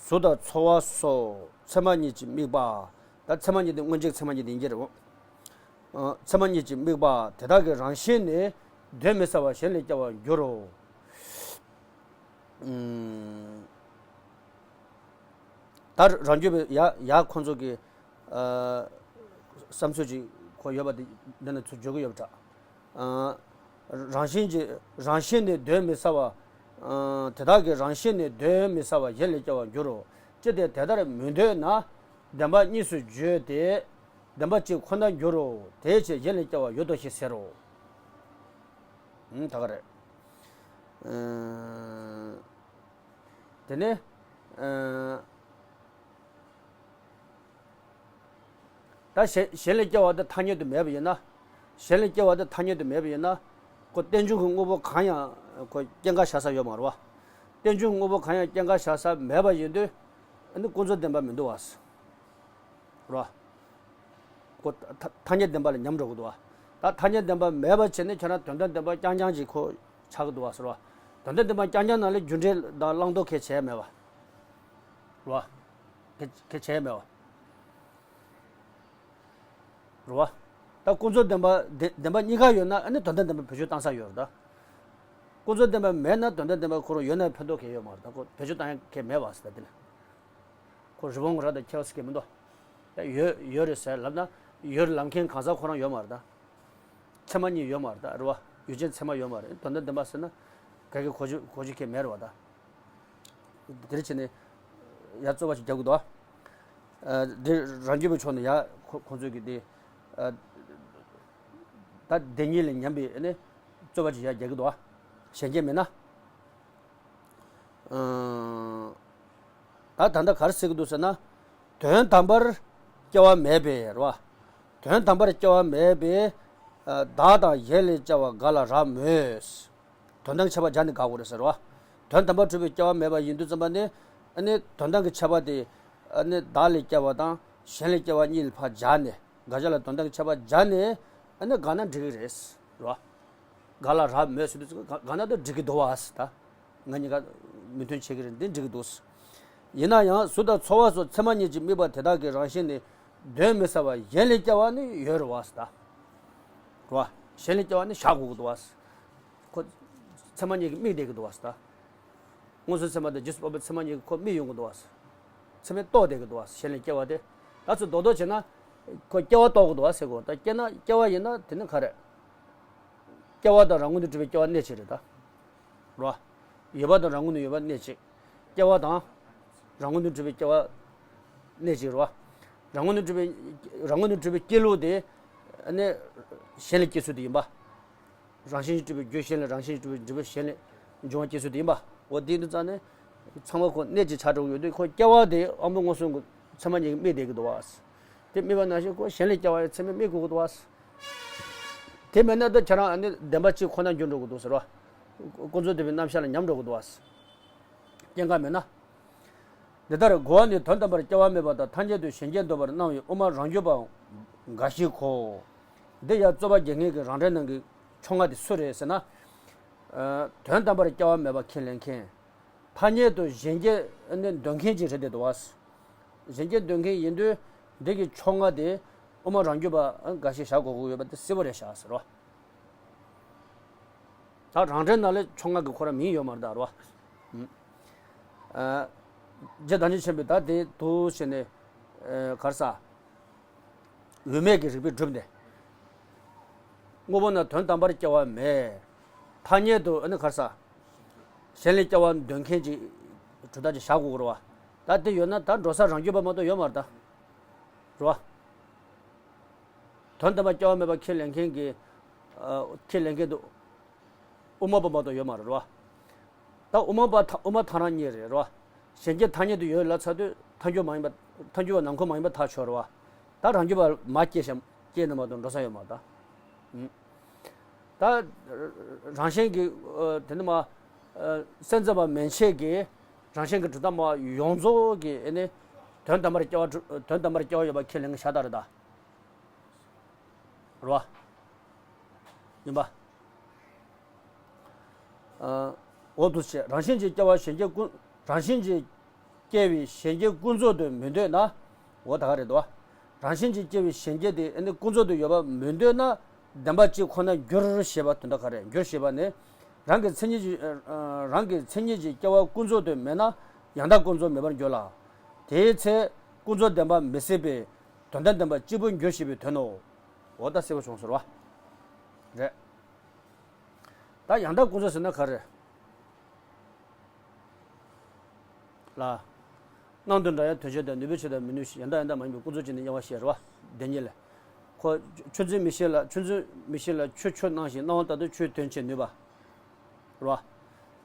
གཟུགས་དང་ཚོར་བ་སོགས་ཚད་མ་གཉིས་ཀྱི་དམིགས་པ། ད་ཚད་མ་གཉིས་དེ་སྔོན་ཆད་ཚད་མ་གཉིས་དེ་ཡིན་གྱི་རེད་བ། ཚད་མ་གཉིས་ཀྱི་དམིགས་པ་དེ་དག་གི་རང་བཞིན་ནི་གདོན་མི་ཟ་བར་གཞན་ལས་སྐྱེ་བར་འགྱུར་རོ། ཨུམ། ད་རང་རྒྱུད་པའི་ཡ་ཡ་ཁོང་ཚོ་གི་ཨ་བསམ་ཚུལ་ཅིག་ཁོ་ཡོད་པ་དེ་འདི་ནས་ཚུར་བརྗོད་ཀྱི་ཡོད་པ་འདྲ། ཨ་རང་བཞིན་གྱི་རང་བཞིན་ནི་གདོན་མི་ཟ་བ། ཨ་དེ་དག་གི་རང་བཞིན་ནི་གདོན་མི་ཟ་བར་གཞན་ལས་སྐྱེ་བར་འགྱུར་རོ། ཅི་སྟེ་དེ་ལྟར་མི་འདོད་ན། བདེན་པ་གཉིས་སུ་བརྗོད་དེ། བདེན་པ་གཅིག་ཁོ་ན་འགྱུར་རོ། དེའི་ཕྱིར་གཞན་ལས་སྐྱེ་བ་ཡོད་དོ་ཞེས་ཟེར་རོ། ཨུམ། ད་ག་རེད། ཨ་དེ་ནས་ཨ་ད་གཞན་གཞན་ལས་སྐྱེ་བ་དེ་ཐ་སྙད་དུ་མེད་པ་ཡིན་ན། གཞན་ལས་སྐྱེ་བ་དེ་ཐ་སྙད་དུ་མེད་པ་ཡིན་ན། ཁོ་རྟེན་འབྱུང་གི་དངོས་པོ་གང་ཡང་ཁོ་སྐྱེ་འགག་བཞག་ས་ཡོད་མ་རེད་བ། རྟེན་འབྱུང་གི་དངོས་པོ་གང་ཡང་སྐྱེ་འགག་བཞག་ས་མེད་པ་ཡིན་དུས། ཨ་ནི་ཀུན་རྫོབ་བདེན་པ་མི་འདུག་བ། རེད་བ། ཁོ་ཐ་ཐ་སྙད་བདེན་པ་ལ་ཉམས་འགྲོ་གི་འདུག་བ། ད་ཐ་སྙད་བདེན་པ་མེད་པ་བྱས་ནས་ཁྱེད་རང་དོན་དམ་བདེན་པ་རྐྱང་རྐྱང་ཅིག་ཁོ་ཆགས་ཀྱི་འདུག་བ་ཟེར་བ། དོན་དམ་བདེན་པ་རྐྱང་རྐྱང་ནང་ལ་རྒྱུ་འབྲས་དང་བླང་དོར་གལ་བྱས་མེད་པ། རེད་བ། གལ་གལ་བྱས་མེད་པ། རེད་བ། ད་ཀུན་རྫོབ་བདེན་པ་བདེན་བདེན་པ་གཉིས་ཀ་ཡོད་ན་ཨ་ནི་དོན་དམ་བདེན་པ་བེད་སྤྱོད་བཏང་ས་ཡོད་རེད་ད། ཀུན་རྫོབ་བདེན་པ་མེད་ན་དོན་དམ་བདེན་པ་ཁོ་རང་ཡོད་ན་ཕན་ཐོགས་གལ་ཡོད་མ་རེད་ད། ཁོ་བེད་སྤྱོད་བཏང་ཡ་གལ་མེད་པ་ཟེར་ད་དེ་ལ། ཁོ་རི་བོང་རྭ་དང་ཁྱད་པར་ཟེར་གྱི་མི་འདུག་ད་ཡོད་ཡོད་རེད་ཟེར་ལབ་ན་ཡོད་རེད་ལབ་མཁན་གང་ཟག་ཁོ་རང་ཡོད་མ་རེད་ད། ཚད་མ་གཉིས་ཡོད་མ་རེད་ད་རེད་བ། ཡུལ་ཅན་ཚད་མ་ཡོད་མ་རེད། དོན་དམ་བདེན་པ་ཟེར་ན་ག་གེ་གོ་རྒྱུ་གོ་རྒྱུ་གལ་མེད་རེད་བ་ད། དེར་བྱས་ནས་ཡ་རྩོད་པ་ཞིག་རྒྱག་གི་འདུག་ཨ། འདི་རང་རྒྱུད་པའི་ཕྱོགས་ནས་ཡ་ཁོ་ཁོང་ཚོས་ཀྱི་དེ་ཨ་ད་བདེན་གཉིས་ལ་ཉམས་པའི་ཨ་ནི་རྩོད་པ་ཅིག་ཡ་རྒྱག་གི་འདུག་ཨ། གཞན་སྐྱེ་མེད་ན། ཨ་ད་ད་ལྟ་ག་རེ་ཟེར་གྱི་འདུག་ཟེར་ན། དོན་དམ་པར་སྐྱེ་བ་མེད་པས་རེད་བ། དོན་དམ་པར་སྐྱེ་བ་མེད་པས། ཨ་བདག་དང་གཞན་ལས་སྐྱེ་བ་འགའ་ལ་རག་མོད། དོན་དམ་གྱི་ཁྱད་པར་སྦྱར་ནས་དགག་དགོས་རེད་ཟེར་བ། དོན་དམ་པར་གྲུབ་པའི་སྐྱེ་བ་མེད་པ་ཡིན་དུས་ཙམ་པ་ནི། ཨ་ནི་དོན་དམ་གྱི་ཁྱད་པར་དེ། ཨ་ནི་བདག་ལས་སྐྱེ་བ་དང་གཞན་ལས་སྐྱེ་བ་གཉིས་ལ་ཕར་སྦྱར་ནས། དགག་བྱ་ལ་དོན་དམ་གྱི་ཁྱད་པར་སྦྱར་ནས། ཨ་ནི་དགག་ན་འགྲིག་གི་རེད་ཟེར་བ། འགའ་ལ་རག་མོད་ཟེར་དུས་ཙམ་དགག་ན་ད་འགྲིག་གི་འདུག་བ་ཟེར་ད། ང་གཉིས་ཀ་མོས་མཐུན་བྱེད་ཀྱི་རེད། འདི་འགྲིག་གི་འདུག་ཟེར། ཡིན་ན་ཡང་གཟུགས་དང་ཚོར་བ་སོགས་ཚད་མ་གཉིས་ཀྱི་དམིགས་པ་དེ་དག་གི་རང་བཞིན་ནི་གདོན་མི་ཟ་བར་གཞན་ལས་སྐྱེ་བ་ནི་ཡོད་རེད་བ་ཟེར་ད། རེད་བ། གཞན་ལས་སྐྱེ་བ་ནི་བཞག་དགོས་ཀྱི་འདུག་བ་ཟེར། ཁོ། ཚད་མ་གཉིས་ཀྱིས་དམིགས་བསྡད་ཀྱི་འདུག་བ་ཟེར་ད། མངོན་སུམ་ཚད་མ་དང་རྗེས་སུ་དཔག་པའི་ཚད་མ་གཉིས་ཀྱིས་ཁོ་དམིགས་ཡོང་གི་འདུག་བ་ཟེར། ཚད་མས་རྟོགས་བསྡད་ཀྱི་འདུག་བ་ཟེར། གཞན་ལས་སྐྱེ་བ་དེ། ད་ཚོ་རྡོག་རྡོག་བྱས་ན། ཁོ་སྐྱེ་བ་རྟོགས་ཀྱི་འདུག་བ་ཟེར་གོ་ད་སྐྱེ་ན་སྐྱེ་བ་ཡིན་ན་དེ་ནི་ག་རེད། སྐྱེ་བ་དང་རང་ངོས་ནས་གྲུབ་པའི་སྐྱེ་བ་གནས་གཅིག་རེད་ད། རེད་བ། ཡོད་པ་དང་རང་ངོས་ནས་ཡོད་པ་གནས་གཅིག་སྐྱེ་བ་དང་། རང་ངོས་ནས་གྲུབ་པའི་སྐྱེ་བ། གནས་གཅིག་རེད་བ། རང་ངོས་ནས་གྲུབ་པའི། རང་ངོས་ནས་གྲུབ་པའི་སྐྱེ་ལུགས་དེ། ནི། གཞན་ལས་སྐྱེ་ཚུལ་དེ་ཡིན་པ། རང་བཞིན་གྱིས་གྲུབ་པའི་རྒྱུ་གཞན་ལས་རང་བཞིན་གྱིས་གྲུབ་པའི་འབྲས་བུ་གཞན་ལས་འབྱུང་བ་སྐྱེ་ཚུལ་དེ་ཡིན་པ། འོ་དེ་འདི་ཙང་ནས། ཚང་མ་ཁོ་གནས་གཅིག་ཆགས་འགྲོ་གི་ཡོད་དུས་ཁོ་སྐྱེ་བ་དེ་དབང་པོ་མངོན་སུམ་གྱི་ཚད་མ་གཉིས་ཀྱིས་དམིགས་བསྡད་ཀྱི་འདུག་བ། དེ་དམིགས་པ་ནང་བཞིན་ཁོ་གཞན་ལས་སྐྱེ་བ་ཡང་ཚད་མས་དམིགས་དགོས་ཀྱི་འདུག་བ། དེ་མེད་ན་ད་ཁྱེད་རང་ཨ་ནི་བདེན་པ་གཅིག་ཁོ་ན་འགྱུར་འགྲོ་གི་འདུག་ཟེར་བ། ཀུན་རྫོབ་བདེན་པའི་རྣམ་གཞག་ལ་ཉམས་འགྲོ་གི་འདུག་བ། སྐྱེ་འགག་མེད་ན། འདི་ལྟར་རྒོལ་བ་ནི་དོན་དམ་པར་སྐྱེ་བ་མེད་པ་དང་ཐ་སྙད་དུ་གཞན་སྐྱེ་འདོད་པར་སྣང་བའི་དབུ་མ་རང་རྒྱུད་པའང་འགའ་ཞིག་གོ། འདི་ཡང་རྩོད་པ་རྒྱག་མཁན་གྱི་རང་འགྲེལ་ནང་གི་ཕྱོགས་སྔ་དེ་སུ་རེད་ཟེར་ན། ཨ་དོན་དམ་པར་སྐྱེ་བ་མེད་པ་ཁས་ལེན་མཁན། ཐ་སྙད་དུ་གཞན་སྐྱེ་ནི་འདོད་མཁན་ཅིག་རེད་དེ་འདུག་བ། གཞན་སྐྱེ་འདོད་མཁན་ཡིན་དུས་འདི་གི་ཕྱོགས་སྔ་དེ་དབུ་མ་རང་རྒྱུད་པ་འགའ་ཞིག་བཞག་དགོས་ཀྱི་ཡོད་པ་དེ་གསལ་པོ་རེད་བཞག་ཟེར་བ། ད་རང་འགྲེལ་ནང་ལ་ཕྱོགས་སྔ་གི་ཁོ་རང་མིང་ཡོད་མ་རེད་ད་རེད་བ། ཨ་རྗེ་བདག་ཉིད་ཆེན་པོས་ད་དེ་འདུག་བྱས་ནས་ཨ་ག་རེ་ཟ། འོས་མེད་ཀྱི་རིགས་པས་བསྒྲུབས་ནས། དངོས་པོ་ན་དོན་དམ་པར་སྐྱེ་བ་མེད། ཐ་སྙད་དུ་ཨ་ནི་ག་རེ་ཟ། གཞན་ལས་སྐྱེ་བ་འདོད་མཁན་གྱི་གྲུབ་མཐའ་ཅིག་བཞག་དགོས་ཀྱི་རེད་བ། ད་དེ་ཡོད་ན་ད་འགྲོ་ས་རང་རྒྱུད་པ་མ་གཏོགས་ཡོད་མ་རེད་ད། རེད་བ། དོན་དམ་པར་སྐྱེ་བ་མེད་པ་ཁས་ལེན་མཁན་གྱི། ཨ་ཁས་ལེན་མཁན་དུ། དབུ་མ་པ་མ་གཏོགས་ཡོད་མ་རེད་རེད་བ། ད་དབུ་མ་པ་ཐ་དབུ་མ་ཐ་རང་གཉིས་རེད་རེད་བ། གཞན་སྐྱེ་ཐ་སྙད་དུ་ཡོད་ལབ་ཚར་དུས་ཐལ་འགྱུར་མ་ཡིན་པ། ཐལ་འགྱུར་བ་ནང་འཁོད་མ་ཡིན་པ་ཐག་ཆོད་རེད་བ། ད་རང་རྒྱུད་པ་མ་སྐྱེས་ཤིང་སྐྱེས་ན་མ་གཏོགས་འགྲོ་ས་ཡོད་མ་རེད་ད། ཨུམ། ད་རང་བཞིན་གྱི་ཨ་དེ་ནི་མ། ཨ་སེམས་ཙམ་པ་མན་ཆད་ཀྱི་རང་བཞིན་གྱི་གྲུབ་མཐའ་མ་ཡོངས་རྫོགས་ཀྱི་ཨེ་ནི་དོན་དམ་པར་སྐྱེ་བ་གྲུབ་དོན་དམ་པར་སྐྱེ་བ་ཡོད་པ་ཁས་ལེན་གྱི་ཤ་སྟག་རེད་ད། རེད་བ། ཡིན་པ། ཨ་འོ་འདུག་སེ་རང་བཞིན་གྱིས་སྐྱེ་བ་གཞན་སྐྱེ་ཀུན། རང་བཞིན་གྱིས་སྐྱེ་བའི་གཞན་སྐྱེ་ཀུན་རྫོབ་ཏུ་མི་འདོད་ན། འོ་ད་ག་རེད་དོ། རང་བཞིན་གྱིས་སྐྱེ་བའི་གཞན་སྐྱེ་དེ་ཨ་ནི་ཀུན་རྫོབ་ཏུ་ཡོད་པ་མི་འདོད་ན། བདེན་པ་གཅིག་ཁོ་ན་འགྱུར་ཞེས་པ་དོན་དག་ག་རེ། འགྱུར་ཞེས་པ་ནི། རང་གི་མཚན་ཉིད་ཀྱི་ཨ་རང་གི་མཚན་ཉིད་ཀྱི་སྐྱེ་བ་ཀུན་རྫོབ་ཏུ་མེད་ན་ཡང་དག་ཀུན་རྫོབ་མེད་པར་འགྱུར་ལ། དེའི་ཚེ་ཀུན་རྫོབ་བདེན་པ་མི་སྲིད་པས་དོན་དམ་བདེན་པ་གཅིག་པུར་འགྱུར་ཞེས་པའི་དོན་ནོ། འོ་ད་གསལ་པོ་བྱུང་ཟེར་བ་རེད། ད་ཡང་དག་ཀུན་རྫོབ་ཟེར་ན་ག་རེ། ལ། སྣང་དུ་འདྲ་ཡང་དོན་བྱེད་དང་ནུས་པའི་ཕྱིར་དང་མི་ནུས་ཤིང་ཡང་དག་ཡང་དག་མ་ཡིན་པའི་ཀུན་རྫོབ་ཅན་ནི་དབྱེ་བ་བཤད་རེད་བ། དེ་ཉིད་ལས། ཁོ། ཆོས་མཚན་མིག་ཤེས་ལ་ཆོས་མཚན་མིག་ཤེས་ལ་ཆོས་ཆོས་སྣང་ཞིང་སྣང་བ་ལྟར་དུ་ཆོས་དོན་བྱེད་ནུས་པ། རེད་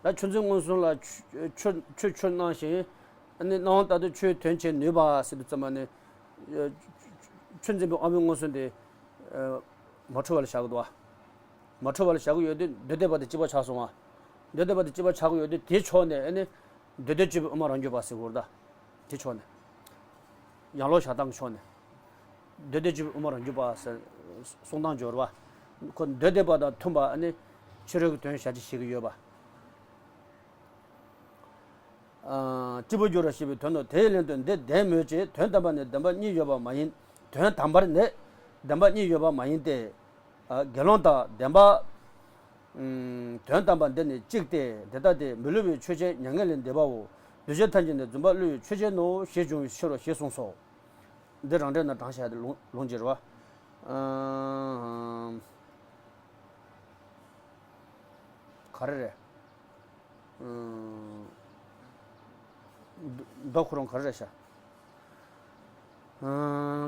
བ། ད་ཆོས་མཚན་མངོན་སུམ་ལ་ཆོས་ཆོས་ཆོས་ཆོས་སྣང་ཞིང་། ཨ་ནི་སྣང་བ་ལྟར་དུ་ཆོས་དོན་བྱེད་ནུས་པ་ཟེར་དུས་ཙམ་པ་ནི། ཆོས་འཛིན་པའི་དབང་པོའི་མངོན་སུམ་དེ། མ་འཁྲུལ་བ་ལ་བཞག་གི་འདུག་བ། མ་འཁྲུལ་བ་ལ་བཞག་གི་ཡོད་དུས་འདོད་བདེན་པ་དེ་གཅིག་པ་ཆགས་སོང་བ། འདོད་བདེན་པ་དེ་གཅིག་པ་ཆགས་ཀྱི་ཡོད་དུས་དེའི་ཕྱོགས་ནས་ཨ་ནི། འདོད་དོན་གཅིག་པུའི་དབུ་མ་རང་རྒྱུད་པ་ཟེར་གྱི་ཡོད་རེད་ད། དེ་ཕྱོགས་ནས། ཡང་ལོག་བཞག་སྟངས་ཀྱི་ཕྱོགས་ནས། འདོད་དོན་གཅིག་པུའི་དབུ་མ་རང་རྒྱུད་པ་ཟེར། གསུང་སྟངས་སྦྱོར་བ། ཁོ་འདོད་བདེན་པ་དང་མཐུན་པ་ཨ་ནི། ཕྱི་རོལ་གྱི་དོན་གཞལ་བྱ་བྱེད་ཀྱི་ཡོད་པ། གཅིག་པུར་འགྱུར་རོ་ཞེས་པའི་དོན་ནོ། དེའི་ལན་དུ་འདི་བདེན་མོད་ཀྱི་དོན་དམ་པར་ནི་བདེན་པ་གཉིས་ཡོད་པ་མ་ཡིན། དོན་དམ་པར་ནི་བདེན་པ་གཉིས་ཡོད་པ་མ་ཡིན་ཏེ། དགེ་སློང་དག་བདེན་པ། དོན་དམ་པར་འདི་ནི་གཅིག་སྟེ་འདི་ལྟ་སྟེ་མི་སླུ་བའི་ཆོས་ཅན་མྱ་ངན་ལས་འདས་པའོ། འདུས་བྱས་ཐམས་ཅད་ནི་བརྫུན་པ་བསླུ་བའི་ཆོས་ཅན་ནོ་ཞེས་འབྱུང་བའི་ཕྱིར་རོ་ཞེས་གསུངས་སོ། འདི་རང་འགྲེལ་ན་དྲངས་བྱ་ཡ་དེ་ལུང་ལུང་བརྗེ་རེད་བ། ག་རེ་རེད། མདོ་ཁོ་རང་ག་རེ་རེད་ཤག་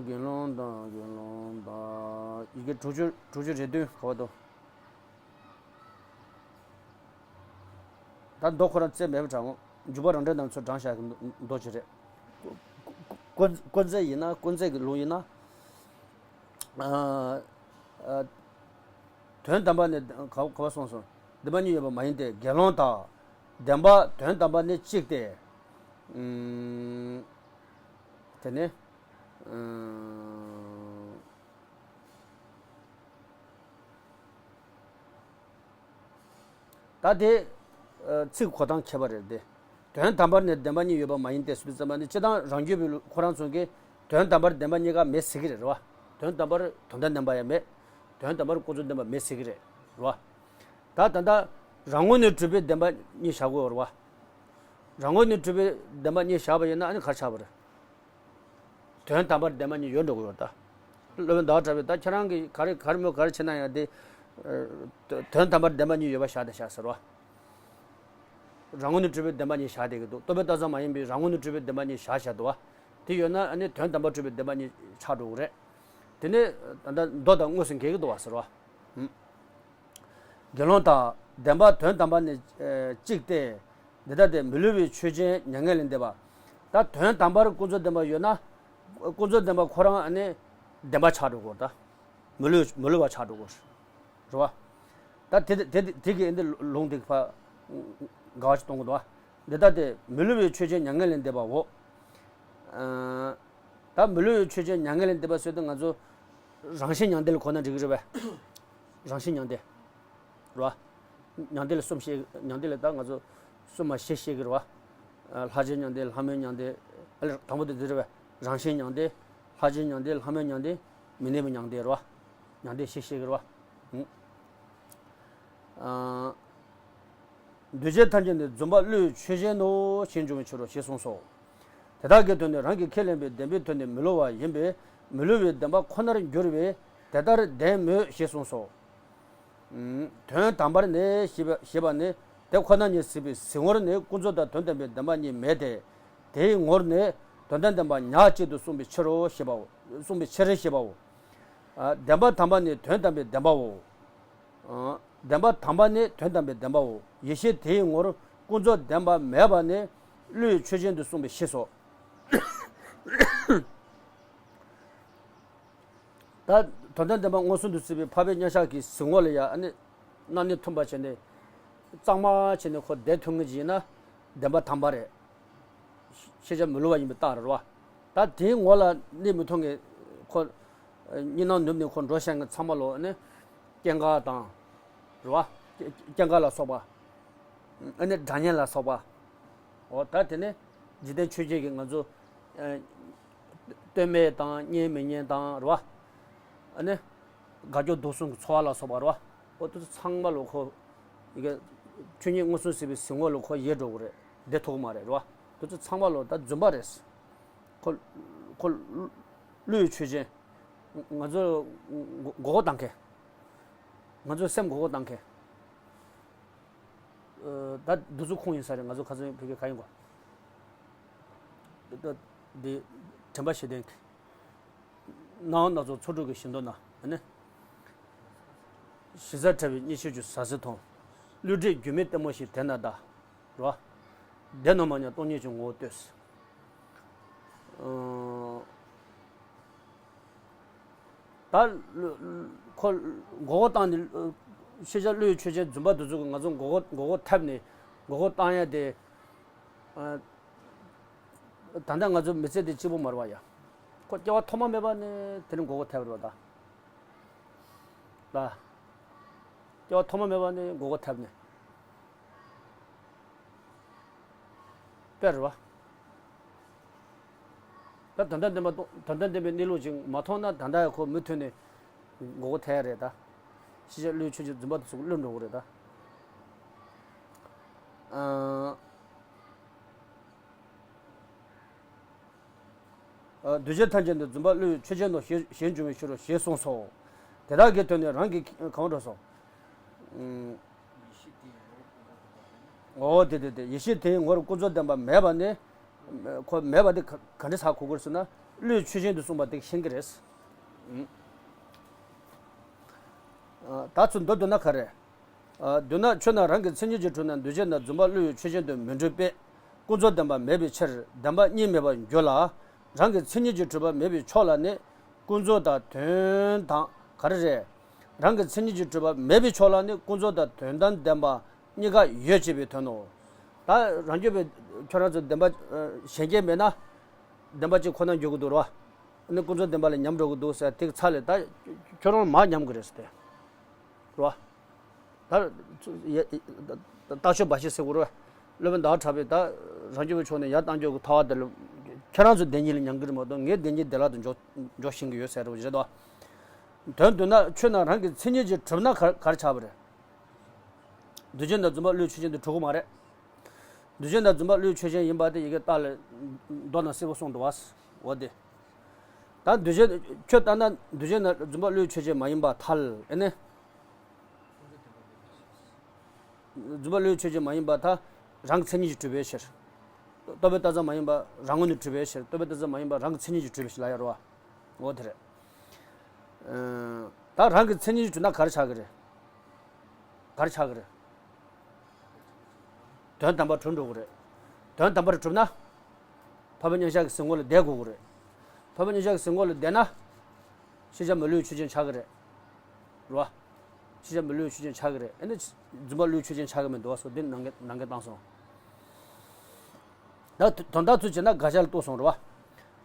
དགེ་སློང་དང་དགེ་སློང་དང་ཡི་གེ་དྲུག་ཅུ་དྲུག་ཅུ་རེ་བདུན་ག་བ་དང་། ད་མདོ་ཁོ་རང་བཙལ་མེད་པ་དྲང་འཇུག་པ་རང་འགྲེལ་རྣམས་ཚུར་དྲངས་བཞག་གི་མདོ་ཅིག་རེད། ཀོ་ཀོ་ཀོ་ཛེ་ཡིན་ན་ཀོ་ཛེ་གི་ལུང་ཡིན་ན། དོན་དམ་པར་ནི་ག་ག་བ་གསུངས་སོང་། བདེན་པ་གཉིས་ཡོད་པ་མ་ཡིན་ཏེ་དགེ་སློང་དག་བདེན་པ་དོན་དམ་པར་ནི་གཅིག་སྟེ། དེ་ནི། ད་དེ། ཚིག་གོ་སྟངས་ཁྱད་པར་རེད་དེ། དོན་དམ་པར་ནི་བདེན་པ་གཉིས་ཡོད་པ་མ་ཡིན་ཏེ་ཟེར་དུས་ཙམ་པ་ནི་སྤྱིར་བཏང་རང་རྒྱུད་པའི་ཁོ་རང་ཚོ་གིས་དོན་དམ་པར་བདེན་པ་གཉིས་ཀ་མེད་ཟེར་གི་རེད་རེད་བ། དོན་དམ་པར་དོན་དམ་བདེན་པ་ཡང་མེད། དོན་དམ་པར་ཀུན་རྫོབ་བདེན་པ་མེད་ཟེར་གི་རེད་རེད་བ། ད་ད་ལྟ་རང་ངོས་ནས་གྲུབ་པའི་བདེན་པ་གཉིས་བཞག་དགོས་རེད་བ། རང་ངོས་ནས་གྲུབ་པའི་བདེན་པ་གཉིས་བཞག་པ་ཡིན་ན་ཨ་ནི་ག་རེ་ཆགས་པ་རེད། དོན་དམ་པར་བདེན་པ་གཉིས་ཡོད་འགྲོ་གི་ཡོད་ད། སློབ་དཔོན་ཟླ་བ་གྲགས་པས་ད་ཁྱེད་རང་གིས་ག་རེ་ག་རེ་མོས་ག་རེ་བྱེད་ན་ཡང་དེ། དོན་དམ་པར་བདེན་པ་གཉིས་ཡོད་པ་བཞག་བསྡད་བཞག་ཟེར་བ། རང་ངོས་ནས་གྲུབ་པའི་བདེན་པ་གཉིས་བཞག་བསྡད་ཀྱི་འདུག་རྟོག་པས་བཏགས་ཙམ་མ་ཡིན་པའི་རང་ངོས་ནས་གྲུབ་པའི་བདེན་པ་གཉིས་བཞག་བཞག་འདུག་བ། དེ་ཡོད་ན་ཨ་ནི་དོན་དམ་པར་གྲུབ་པའི་བདེན་པ་གཉིས་ཆགས་འགྲོ་གི་རེད། དེ་ནས་ད་ལྟ་མདོ་དང་དངོས་སུ་འགལ་གྱི་འདུག་བ་ཟེར་བ། དགེ་སློང་དག་བདེན་པ་དོན་དམ་པར་ནི་གཅིག་སྟེ། འདི་ལྟ་སྟེ་མི་སླུ་བའི་ཆོས་ཅན་མྱ་ངན་ལས་འདས་པ། ད་དོན་དམ་པར་ཀུན་རྫོབ་བདེན་པ་ཡོད་ན། ཀུན་རྫོབ་བདེན་པ་ཁོ་རང་ཨ་ནི་བདེན་པ་ཆགས་འགྲོ་གི་རེད་ད། མི་སླུ་མི་སླུ་བ་ཆགས་འགྲོ་གི་རེད་བ། ད་དེ་དེ་དེ་གི་འདི་ལུང་དེ་ཕ་དགའ་བ་ཞིག་གཏོང་གི་འདུག་བ། འདི་ལྟ་སྟེ་མི་སླུ་བའི་ཆོས་ཅན་མྱ་ངན་ལས་འདས་པའོ། ད་མི་སླུ་བའི་ཆོས་ཅན་མྱ་ངན་ལས་འདས་པ་ཟེར་དུས་ང་ཚོ་རང་བཞིན་མྱང་འདས་ལ་གོ་ན་འགྲིག་གི་རེད་པས། རང་བཞིན་མྱང་འདས། རེད་བ། མྱང་འདས་ལ་གསུམ་བཤད། མྱང་འདས་ལ་ད་ང་ཚོ་གསུམ་མ་བཞི་བཤད་ཀྱི་རེད་བ། ལྷར་བཅས་མྱང་འདས། ལྷ་མིན་མྱང་འདས། ཨ་ལས་དང་པོ་དེ་འདི་རེད་བས། རང་བཞིན་མྱང་འདས། ལྷར་བཅས་མྱང་འདས། ལྷ་མིན་མྱང་འདས། མི་གནས་པའི་མྱང་འདས་རེད་བ། མྱང་འདས་བཞི་བཤད་ཀྱི་རེད་བ། འདུས་བྱས་ཐམས་ཅད་ནི་བརྫུན་པ་བསླུ་བའི་ཆོས་ཅན་ནོ་ཞེས་འབྱུང་བའི་ཕྱིར་རོ་ཞེས་གསུངས་སོ། དེ་དག་གི་དོན་ནི་རང་གིས་ཁས་ལེན་པའི་བདེན་པའི་དོན་ནི་མི་སླུ་བ་ཡིན་པས་མི་སླུ་བའི་བདེན་པ་ཁོ་ནར་འགྱུར་བས་དེ་ལྟར་བདེན་མོད་ཞེས་གསུངས་སོ། དོན་དམ་པར་ནི་ཞེས་པ་ཞེས་པ་ནི་དེ་ཁོ་ན་ཉིད་སྲིད་པའི་གཟིགས་ངོར་ནི་ཀུན་རྫོབ་དང་དོན་དམ་པའི་བདེན་པ་གཉིས་མེད་དེ། དེའི་ངོར་ནི་དོན་དམ་བདེན་པ་ཉག་གཅིག་ཏུ་གསུངས་པའི་ཕྱིར་རོ་ཞེས་པའོ། གསུངས་པའི་ཕྱིར་ཞེས་པའོ། བདེན་པ་དམ་པ་ནི་དོན་དམ་པའི་བདེན་པའོ། བདེན་པ་དམ་པ་ནི་དོན་དམ་པའི་བདེན་པའོ། ཡེ་ཤེས་དེའི་ངོར་ཀུན་རྫོབ་བདེན་པ་མེད་པ་ནི་བསླུ་བའི་ཆོས་ཅན་དུ་གསུངས་པའི་ཕྱིར་སོ། ད་དོན་དམ་བདེན་པ་མངོན་སུམ་དུ་གཟིགས་པའི་འཕགས་པའི་མཉམ་གཞག་གི་གཟིགས་ངོ་ལ་ཡང་ཨ་ནི་སྣང་གནས་མཐུན་པ་བྱས་ནས་གཙང་མ་བྱས་ནས་ཁོ་བསྡད་ཐུབ་ངེས་ཀྱི་ཡིན་ན་བདེན་པ་དམ་པ་རེད། ཤེས་བྱ་མི་སླུ་བ་ཡིན་པའི་རྟགས་རེད་བ། ད་དེའི་ངོ་ལ་གནས་མི་ཐུབ་ངེས་ཁོ། གཉིས་སྣང་ནུབ་ནས་ཁོ་འགྲོ་བཞག་མཁན་ཚང་མ་ལོ་ཨ་ནི་སྐྱེ་འགག་དང་། རེད་བ། སྐྱེ་འགག་ལ་སོགས་པ། ཨ་ནི་གྲངས་སྙན་ལ་སོགས་པ། འོ་ད་དེ་ནི་འཇིག་རྟེན་ཆོས་བརྒྱད་ཀྱི་ང་ཚོ། ལྟོས་མེད་དང་ཉན་མི་ཉན་དང་རེད་བ། ཨ་ནི། དགའ་སྐྱོ་སྡུག་གསུམ་གྱི་ཚོར་བ་ལ་སོགས་པ་རེད་བ། འོ་དེ་ཚོ་ཚང་མ་ལ་ཁོ། ཡི་གེ་ཆོས་ཉིད་མངོན་སུམ་གཟིགས་པའི་གཟིགས་ངོ་ལ་ཁོ་ཡལ་འགྲོ་གི་རེད། བདེ་ཐུབ་ཀྱི་མ་རེད་རེད་བ། དེ་ཚོ་ཚང་མ་ལ་ད་རྫུན་པ་རེད། ཁོ། ཁོ། བློའི་ཆོས་ཅན། ང་ཚོ་མགོ་སྐོར་བཏང་མཁན། ང་ཚོའི་སེམས་མགོ་སྐོར་བཏང་མཁན། ད་འདི་ཚོ་ཁུངས་ཡིན་ས་རེད། ང་ཚོ་ཁ་སང་ཕ་གིར་ག་ཡིན་གོ། ད་འདི་དྲན་པ་བཞི་ལྡན་གྱི། སྣང་བ་སྣ་ཚོགས་ཚོགས་དྲུག་གི་བཞི་མདོ་ན་ཨ་ནི། གཞི་རྩ་བྲལ་བའི་གཉིས་ཆོས་ཀྱི་ཟ་ཟི་མཐོང་། བསླུ་བྲིད་སྒྱུ་མའི་ལྟད་མོ་ཞིག་དེ་ན་གདའ། རོ། བདེན་ནོ་མ་ཉམས་སྟོང་ཉིད་ཀྱི་ངོ་བོ་ལྟོས། ད། ཁོ། མགོ་སྐོར་བཏང་ནས། ཤེས་བྱ་བློའི་ཆོས་ཅན་རྫུན་པ་འདི་ཚོ་གིས་ང་ཚོ་མགོ་སྐོར་མགོ་སྐོར་ཐེབས་ནས་མགོ་སྐོར་བཏང་ཡ་དེ། ད་ལྟ་ང་ཚོ་མི་ཚེ་འདི་གཅིག་པོ་མ་རེད་བ་ཡ། ཁོ་སྐྱེ་བ་ཐོག་མ་མེད་པ་ནས་དེ་ནས་མགོ་སྐོར་ཐེབས་རེད་བ་ད། ལ། སྐྱེ་བ་ཐོག་མ་མེད་པ་ནས་མགོ་སྐོར་ཐེབས་ནས། དཔེ་རེད་བ། ད་དོན་དམ་བདེན་པ་མཐོང་། དོན་དམ་བདེན་པའི་གནས་ལུགས་ཅིག་མ་མཐོང་ན་ད་ལྟ་ཡང་ཁོ་མུ་མཐུད་ནས་མགོ་སྐོར་ཐེབས་ཡ་རེད་ད། ཤེས་བྱ་བློའི་ཆོས་ཅན་རྫུན་པ་དེ་ཚོ་བླུ་འགྲོ་གི་རེད་ད། ཨ། འདུས་བྱས་ཐམས་ཅད་ནི་རྫུན་པ་བློའི་ཆོས་ཅན་ནོ་ཞེས་གཞན་འབྱུང་བའི་ཕྱིར་རོ་ཞེས་གསུངས་སོ། དེ་དག་གི་དོན་ནི་རང་གི་གང་འགྲོ་སོང་། ཨུམ། འོ་དེ་དེ་དེ་ཡེ་ཤེས་དེའི་ངོར་ཀུན་རྫོབ་བདེན་པ་མེད་པ་ནི། ཁོ་མེད་པ་དེ་ག་ག་འདྲ་ཟ་གོ་དགོས་ཟེར་ན་བློའི་ཆོས་ཅན་དུ་གསུངས་པ་དེ་ཤེས་ཀྱི་རེད། ཨུམ། ད་ཚུར་མདོར་བསྡུ་ན་ག་རེ། བསྡུ་ན་ཆོས་རྣམས་རང་གི་མཚན་ཉིད་ཀྱིས་གྲུབ་ན་འདུས་བྱས་རྣམས་རྫུན་པ་བློའི་ཆོས་ཅན་དུ་མི་འགྲུབ་པས། ཀུན་རྫོབ་བདེན་པ་མེད་པའི་ཕྱིར་བདེན་པ་གཉིས་མེད་པར་འགྱུར་ལ། རང་གི་མཚན་ཉིད་ཀྱིས་གྲུབ་པ་མེད་པའི་ཕྱོགས་ལ་ནི་ཀུན་རྫོབ་དང་དོན་དམ་ག་རེ་རེད། རང་གི་མཚན་ཉིད་ཀྱིས་གྲུབ་པ་མེད་པའི་ཕྱོགས་ལ་ནི་ཀུན་རྫོབ་དང་དོན་དམ་བདེན་པ་གཉིས་ཀ་ཡོད་ཅེས་པའི་དོན་ནོ། ད་རང་རྒྱུད་པའི་ཁྱོད་རང་ཚོ་བདེན་པ་གཞན་སྐྱེ་མེད་ན་བདེན་པ་གཅིག་ཁོ་ན་འགྱུར་གྱི་འདུག་རོ། ཨ་ནི་ཀུན་རྫོབ་བདེན་པ་ལ་ཉམས་འགྲོ་གི་འདུག་ཟེར་དེ་ཚ་ལས་ད་ཁྱོད་རང་མར་ཉམས་གི་རེད་ཟེར་ཏེ། རོ། ད། ཡ། རྟགས་ཆོས་འབའ་ཞིག་ཟེར་དགོས་རེད། སློབ་དཔོན་ཟླ་བ་གྲགས་པས་ད་རང་རྒྱུད་པའི་ཕྱོགས་ནས་ཡར་བཏང་རྒྱུ་གི་ཐོག་དེ་ལ། ཁྱེད་རང་ཚོ་བདེན་གཉིས་ལ་ཉམས་ཀྱི་རེད་མ་གཏོགས་ངས་བདེན་གཉིས་བདེ་བླག་ཏུ་འཇོག་འཇོག་ཤེས་ཀྱི་ཡོད་ཟེར་རོ་རེད་དོ། དོན་བསྡུ་ན་ཆོས་རྣམས་རང་གི་མཚན་ཉིད་ཀྱིས་གྲུབ་ན་ག་ག་རེ་ཆགས་པ་རེད། འདུས་བྱས་རྣམས་རྫུན་པ་བློའི་ཆོས་ཅན་དུ་གྲུབ་ཀྱི་མ་རེད། འདུས་བྱས་རྣམས་རྫུན་པ་བློའི་ཆོས་ཅན་ཡིན་པ་དེ་ཡི་གེ་རྟགས་ལས་མདོ་ན་གསལ་པོ་གསུངས་འདུག་བ། འོ་དེ། ད་འདུས་བྱས་ཁྱོད་ལྟར་ན་འདུས་བྱས་རྣམས་རྫུན་པ་བློའི་ཆོས་ཅན་མ་ཡིན་པར་ཐལ་ཨེ་ནི། རྫུན་པ་བློའི་ཆོས་ཅན་མ་ཡིན་པར་ཐལ། རང་གི་མཚན་ཉིད་ཀྱིས་གྲུབ་པའི་ཕྱིར། རྟོག་པས་བཏགས་ཙམ་མ་ཡིན་པར་རང་ངོས་ནས་གྲུབ་པའི་ཕྱིར། རྟོག་པས་བཏགས་ཙམ་མ་ཡིན་པར་རང་གི་མཚན་ཉིད་ཀྱིས་གྲུབ་པའི་ཕྱིར་ལབ་ཡ་རེད་བ། འོ་དེ་རེད། ཨ། ད་རང་གི་མཚན་ཉིད་ཀྱིས་གྲུབ་ན་ག་རེ་ཆགས་ཀྱི་རེད། ག་རེ་ཆགས་ཀྱི་རེད། དོན་དམ་པར་གྲུབ་འགྲོ་གི་རེད། དོན་དམ་པར་གྲུབ་ན། འཕགས་པའི་མཉམ་གཞག་གི་གཟིགས་ངོ་ལ་བསྡད་དགོས་ཀྱི་རེད། འཕགས་པའི་མཉམ་གཞག་གི་གཟིགས་ངོ་ལ་བསྡད་ན། ཤེས་བྱ་མི་བསླུ་བའི་ཆོས་ཅན་ཆགས་ཀྱི་རེད། རེད་བ། ཤེས་བྱ་མི་བསླུ་བའི་ཆོས་ཅན་ཆགས་ཀྱི་རེད། ཨེ་ནི། རྫུན་པ་བློའི་ཆོས་ཅན་ཆགས་ཀྱི་མི་འདུག་བ་སོགས་འདི་ནང་གི་ནང་གི་བཏང་སོང་། ད་དོན་དག་ཚུལ་བྱས་ན་དགག་བྱ་ལ་གཏུགས་སོང་རེད་བ།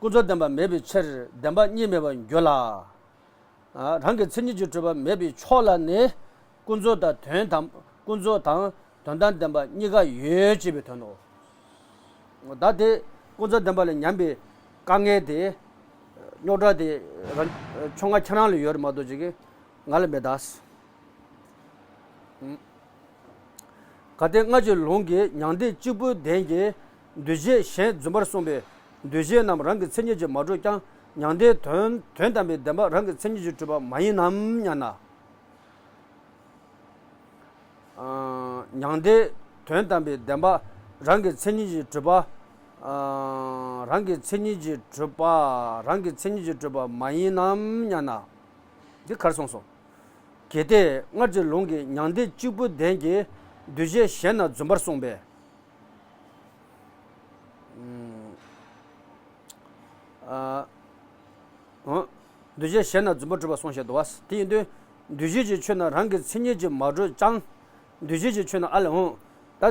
ཀུན་རྫོབ་བདེན་པ་མེད་པའི་ཕྱིར་བདེན་པ་གཉིས་མེད་པར་འགྱུར་ལ། རང་གི་མཚན་ཉིད་ཀྱིས་གྲུབ་པ་མེད་པའི་ཕྱོགས་ལ་ནི་ཀུན་རྫོབ་དང་དོན་དམ། ཀུན་རྫོབ་དང་དོན་དམ་བདེན་པ་གཉིས་ཀ་ཡོད་ཅེས་པའི་དོན་ནོ། ད་དེ་ཀུན་རྫོབ་བདེན་པ་ལ་ཉམས་པའི་དཀའ་ངལ་དེ། རྙོག་དྲ་དེ་རང་ཕྱོགས་སྔ་ཁྱེད་རང་ལ་ཡོད་རེད་མ་གཏོགས་ཅིག་གི་ང་ལ་མེད་ད། གལ་ཏེ་སྔར་གྱི་ལུང་གིས་མྱང་འདས་གཅིག་པུའི་དོན་གྱིས་འདུས་བྱས་གཞན་རྫུན་པར་གསུངས་པས་འདུས་བྱས་རྣམས་རང་གི་མཚན་ཉིད་ཀྱིས་མ་གྲུབ་ཀྱང་མྱང་འདས་དོན་དོན་དམ་པའི་བདེན་པ་རང་གི་མཚན་ཉིད་ཀྱིས་གྲུབ་པ་མ་ཡིན་ནམ་སྙམ་ན། མྱང་འདས་དོན་དམ་པའི་བདེན་པ་རང་གི་མཚན་ཉིད་ཀྱིས་གྲུབ་པ། རང་གི་མཚན་ཉིད་ཀྱིས་གྲུབ་པ་རང་གི་མཚན་ཉིད་ཀྱིས་གྲུབ་པ་མ་ཡིན་ནམ་སྙམ་ན། འདི་ག་རེ་གསུངས་སོང་། གལ་ཏེ་སྔར་གྱི་ལུང་གིས་མྱང་འདས་གཅིག་པུའི་དོན་གྱིས་འདུས་བྱས་གཞན་རྣམས་རྫུན་པར་གསུངས་པས། ཨ། འོ། འདུས་བྱས་གཞན་རྣམས་རྫུན་པར་གྲུབ་པ་གསུངས་བཞག་འདུག་བ། དེ་ཡིན་དུས། འདུས་བྱས་ཀྱི་ཆོས་རྣམས་རང་གི་མཚན་ཉིད་ཀྱིས་མ་གྲུབ་ཀྱང་། འདུས་བྱས་ཀྱི་ཆོས་རྣམས་ཨ་ལས་འོང་། ད།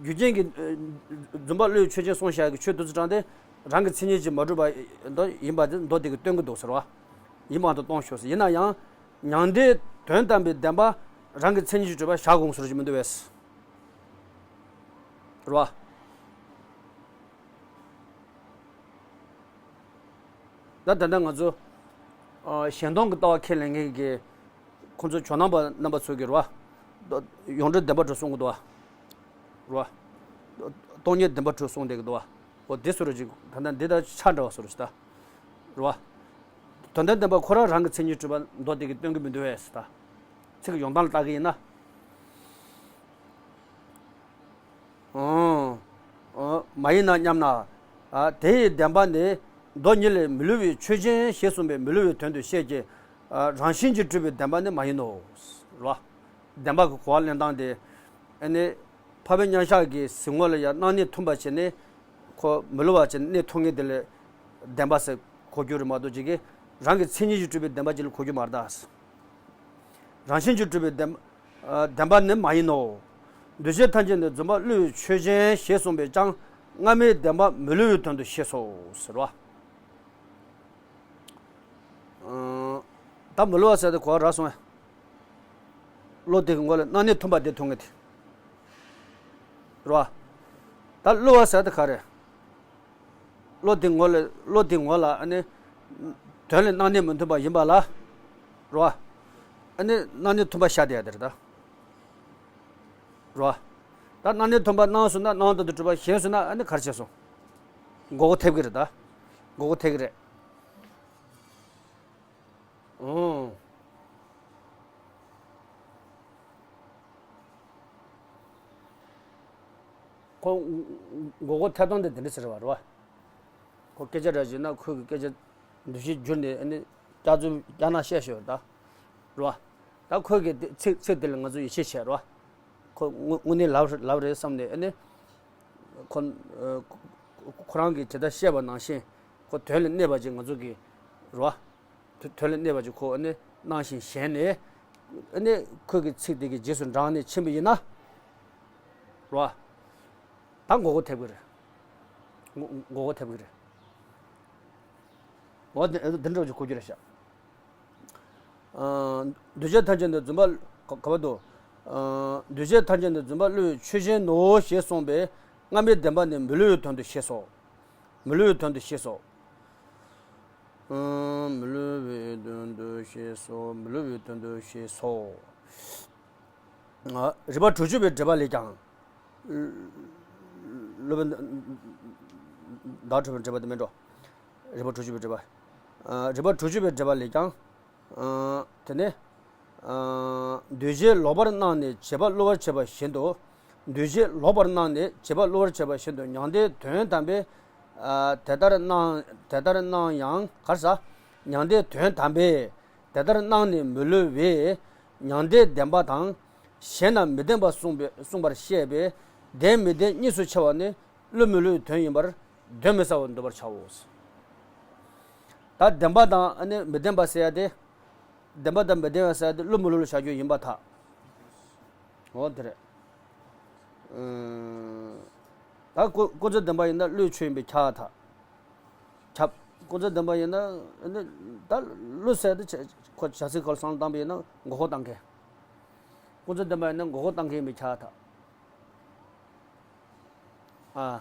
རྒྱུ་རྐྱེན་གྱིས། རྫུན་པ་བློའི་ཆོས་ཅན་གསུངས་བཞག་གི་ཆོས་དེ་ཚོ་དྲངས་ཏེ། རང་གི་མཚན་ཉིད་ཀྱིས་མ་གྲུབ་པ། མདོ་ཡིན་པ་དེ་མདོ་དེ་གིས་སྟོན་གྱི་འདུག་ཟེར་བ། ཡིན་པ་དང་སྟོང་ཤོག་ཟེར། ཡིན་ན་ཡང་། མྱང་འདས་དོན་དམ་པའི་བདེན་པ་རང་གི་མཚན་ཉིད་ཀྱིས་གྲུབ་པ་བཞག་དགོས་ཟེར་གྱི་མི་འདུག་བས། རེད་བ། ད་ད་ལྟ་ང་ཚོ་ཨ་གཞན་སྟོང་གི་ལྟ་བ་ཁས་ལེན་མཁན་གྱི་ཁོང་ཚོ་ཇོ་ནང་པ་རྣམ་པ་ཚོ་གི་རེད་བ། ཡོངས་གྲུབ་བདེན་པ་དྲུག་གསུང་གི་འདུག་བ། རེད་བ། སྟོང་ཉིད་བདེན་པ་དྲུག་གསུང་བསྡད་ཀྱི་འདུག་བ། འོ་དེ་བཟོ་འདྲ་ཅིག་ད་ལྟ་འདི་དང་ཆ་འདྲ་བ་བཟོ་འདྲ་ཅིག་ད། རེད་བ། དོན་དམ་བདེན་པ་ཁོ་རང་རང་གི་མཚན་ཉིད་གྲུབ་པ་མདོ་སྡེ་གིས་སྟོན་གྱི་མི་འདུག་བས་ད། ཚིག་གི་ཡོང་སྟངས་ལ་བལྟ་གི་ཡིན་ན། ཨང་། ཨང་། མ་ཡིན་ན་སྙམ་ན། ཨ་དེ་ཡི་བདེན་པ་ནི་མདོ་ཉིད་ལས་མི་སླུ་བའི་ཆོས་ཅན་ཞེས་གསུངས་པས་མི་སླུ་བའི་དོན་དུ་བཤད་ཀྱི། ཨ་རང་བཞིན་གྱིས་གྲུབ་པའི་བདེན་པ་ནི་མ་ཡིན་ནོ། རེད་བ། བདེན་པ་གི་གོ་བ་ལེན་སྟངས་དེ། ཨ་ནི། འཕགས་པའི་མཉམ་གཞག་གི་གཟིགས་ངོ་ལ་ཡང་སྣང་གནས་མཐུན་པ་བྱས་ནས། ཁོ་མི་སླུ་བ་བྱས་ནས་གནས་ཐུབ་ངེས་དེ་ལས། བདེན་པ་ཟེར་གོ་རྒྱུ་རེད་མ་གཏོགས་ཅིག་གིས་རང་གི་མཚན་ཉིད་ཀྱིས་གྲུབ་པའི་བདེན་པ་ཅིག་ལ་གོ་རྒྱུ་མ་རེད་ད། རང་བཞིན་གྱིས་གྲུབ་པའི་བདེན་པ། ཨ་བདེན་པ་ནི་མ་ཡིན་ནོ། འདུས་བྱས་ཐམས་ཅད་ནི་བརྫུན་པ་བསླུ་བའི་ཆོས་ཅན་ཞེས་གསུངས་པས་ཀྱང་སྔ་མའི་བདེན་པ་མི་སླུ་བའི་དོན་དུ་ཤེས་སོ་ཟེར་བ། ཨ་ད་མི་སླུ་བ་ཟེར་དེ་གོ་བ་རག་སོང་ངས། བློ་དེ་གི་ངོ་ལ་སྣང་གནས་མཐུན་པ་དེ་མཐོང་ངེས་དེ། རེད་བ། ད་སླུ་བ་ཟེར་དེ་ག་རེ། བློ་དེ་ངོ་ལ་བློ་དེ་ངོ་ལ་ཨ་ནི། དོན་ལ་སྣང་གནས་མི་མཐུན་པ་ཡིན་པ་ལ། རེད་བ། ཨ་ནི་སྣང་གནས་མཐུན་པ་ཤར་བསྡད་ཡ་དེ་རེད་ད། རེད་བ། ད་སྣང་གནས་མཐུན་པ་སྣང་སོང་ན་སྣང་དོན་དུ་གྲུབ་པ་ཞེན་སོང་ན་ཨ་ནི་ག་རེ་བྱས་སོང་། མགོ་སྐོར་ཐེབས་ཀྱི་རེད་ད། མགོ་སྐོར་ཐེབས་ཀྱི་རེད། ཨང་། ཁོ་མགོ་སྐོར་ཐེབས་སྟངས་དེ་དེ་འདྲ་ཟེར་བ་རེད་བ། ཁོ་སྐད་ཆ་ར་བྱས་ན་ཁོའི་གི་སྐད་ཆ་འདུ་ཤེས་བསྒྱུར་ནས་ཨ་ནི་སྐྱག་རྫུན་རྐྱང་ནག་བཤད་ཤོག་ད། རེད་བ། ད་ཁོའི་གི་དེ་ཚིག་ཚིག་དེ་ལ་ང་ཚོ་ཡིད་ཆེས་བྱས་རེད་བ། ཁོ་དངོས་དངོས་གནས་ལབ་ལབ་རེད་བསམ་ནས་ཨ་ནི། ཁོ་ཨ་ཁོ་རང་གིས་ཇི་ལྟར་བཤད་པ་ནང་བཞིན་ཁོ་དོན་ལ་གནས་པ་ཅིག་ང་ཚོ་གིས་རེད་བ། དོན་དོན་ལ་གནས་པ་ཅིག་ཁོ་ཨ་ནི་སྣང་ཞིང་ཞེན་ནས་ཨ་ནི་ཁོ་གི་ཚིག་དེ་གི་རྗེས་སུ་འབྲངས་ནས་ཕྱིན་པ་ཡིན་ན་རེད་བ། ད་མགོ་སྐོར་ཐེབས་ཀྱི་རེད། མགོ་མགོ་སྐོར་ཐེབས་ཀྱི་རེད། འོ་དེ་དེ་འདྲ་ཅིག་གོ་རྒྱུ་རེད་ཤག་ཨ་འདུས་བྱས་ཐམས་ཅད་ནི་བརྫུན་པ། ག་ག་བ་དུ། ཨ་འདུས་བྱས་ཐམས་ཅད་ནི་བརྫུན་པ་བསླུ་བའི་ཆོས་ཅན་ནོ་ཞེས་གསུངས་པས་སྔ་མའི་བདེན་པ་ནི་མི་སླུ་བའི་དོན་དུ་ཤེས་སོ། མི་སླུ་བའི་དོན་དུ་ཤེས་སོ། ཨ་མི་སླུ་བའི་དོན་དུ་ཤེས་སོ། མི་སླུ་བའི་དོན་དུ་ཤེས་སོ། ཨ་རིགས་པ་དྲུག་ཅུ་པའི་འགྲེལ་པ་ལས་ཀྱང་། སློབ་དཔོན་ཟླ་བ་གྲགས་པའི་འགྲེལ་པ་དེ་མིན་འགྲོ། རིགས་པ་དྲུག་ཅུ་པའི་འགྲེལ་པ། ཨ་རིགས་པ་དྲུག་ཅུ་པའི་འགྲེལ་པ་ལས་ཀྱང་། ཨ་དེ་ནས། ཨ་འདུས་བྱས་ལོག་པར་སྣང་ནས་བྱེད་པ་བསླུ་བར་བྱེད་པ་བཞིན་དུ། འདུས་བྱས་ལོག་པར་སྣང་ནས་བྱེད་པ་བསླུ་བར་བྱེད་པ་བཞིན་དུ་མྱང་འདས་དོན་དམ་པའི། ཨ་དེ་ལྟར་སྣང་དེ་ལྟར་སྣང་ཡང་ག་རེ་ཟ། མྱང་འདས་དོན་དམ་པའི། དེ་ལྟར་སྣང་ནས་མི་སླུ་བས། མྱང་འདས་བདེན་པ་དང་། གཞན་རྣམས་མི་བདེན་པ་གསུངས་པའི་གསུངས་པར་བཤད་པས། བདེན་མི་བདེན་གཉིས་སུ་ཕྱེ་བ་ནི་བསླུ་མི་བསླུའི་དོན་ཡིན་པར་གདོན་མི་ཟ་བར་འདོད་པར་བྱའོ། ད་བདེན་པ་དང་ཨ་ནི་མི་བདེན་པ་ཟེར་ཡ་དེ། བདེན་པ་དང་མི་བདེན་པ་ཟེར་ཡ་དེ་བསླུ་མི་བསླུ་ལ་བཞག་རྒྱུ་ཡིན་པར་ཐལ། འོ་དེ་རེད། ཨང་། ད་ཀུན་ཀུན་རྫོབ་བདེན་པ་ཡིན་ན་བསླུའི་ཆོས་ཡིན་པས་ཁྱབ་པར་ཐལ། ཁྱབ། ཀུན་རྫོབ་བདེན་པ་ཡིན་ན་ནི་ད་བསླུ་ཟེར་དེ་ཁོ་བྱ་ཚིག་ཁོ་ལ་བསམ་བློ་བཏང་པ་ཡིན་ན་མགོ་སྐོར་བཏང་མཁན། ཀུན་རྫོབ་བདེན་པ་ཡིན་ན་མགོ་སྐོར་བཏང་མཁན་ཡིན་པས་ཁྱབ་པར་ཐལ། ཨ།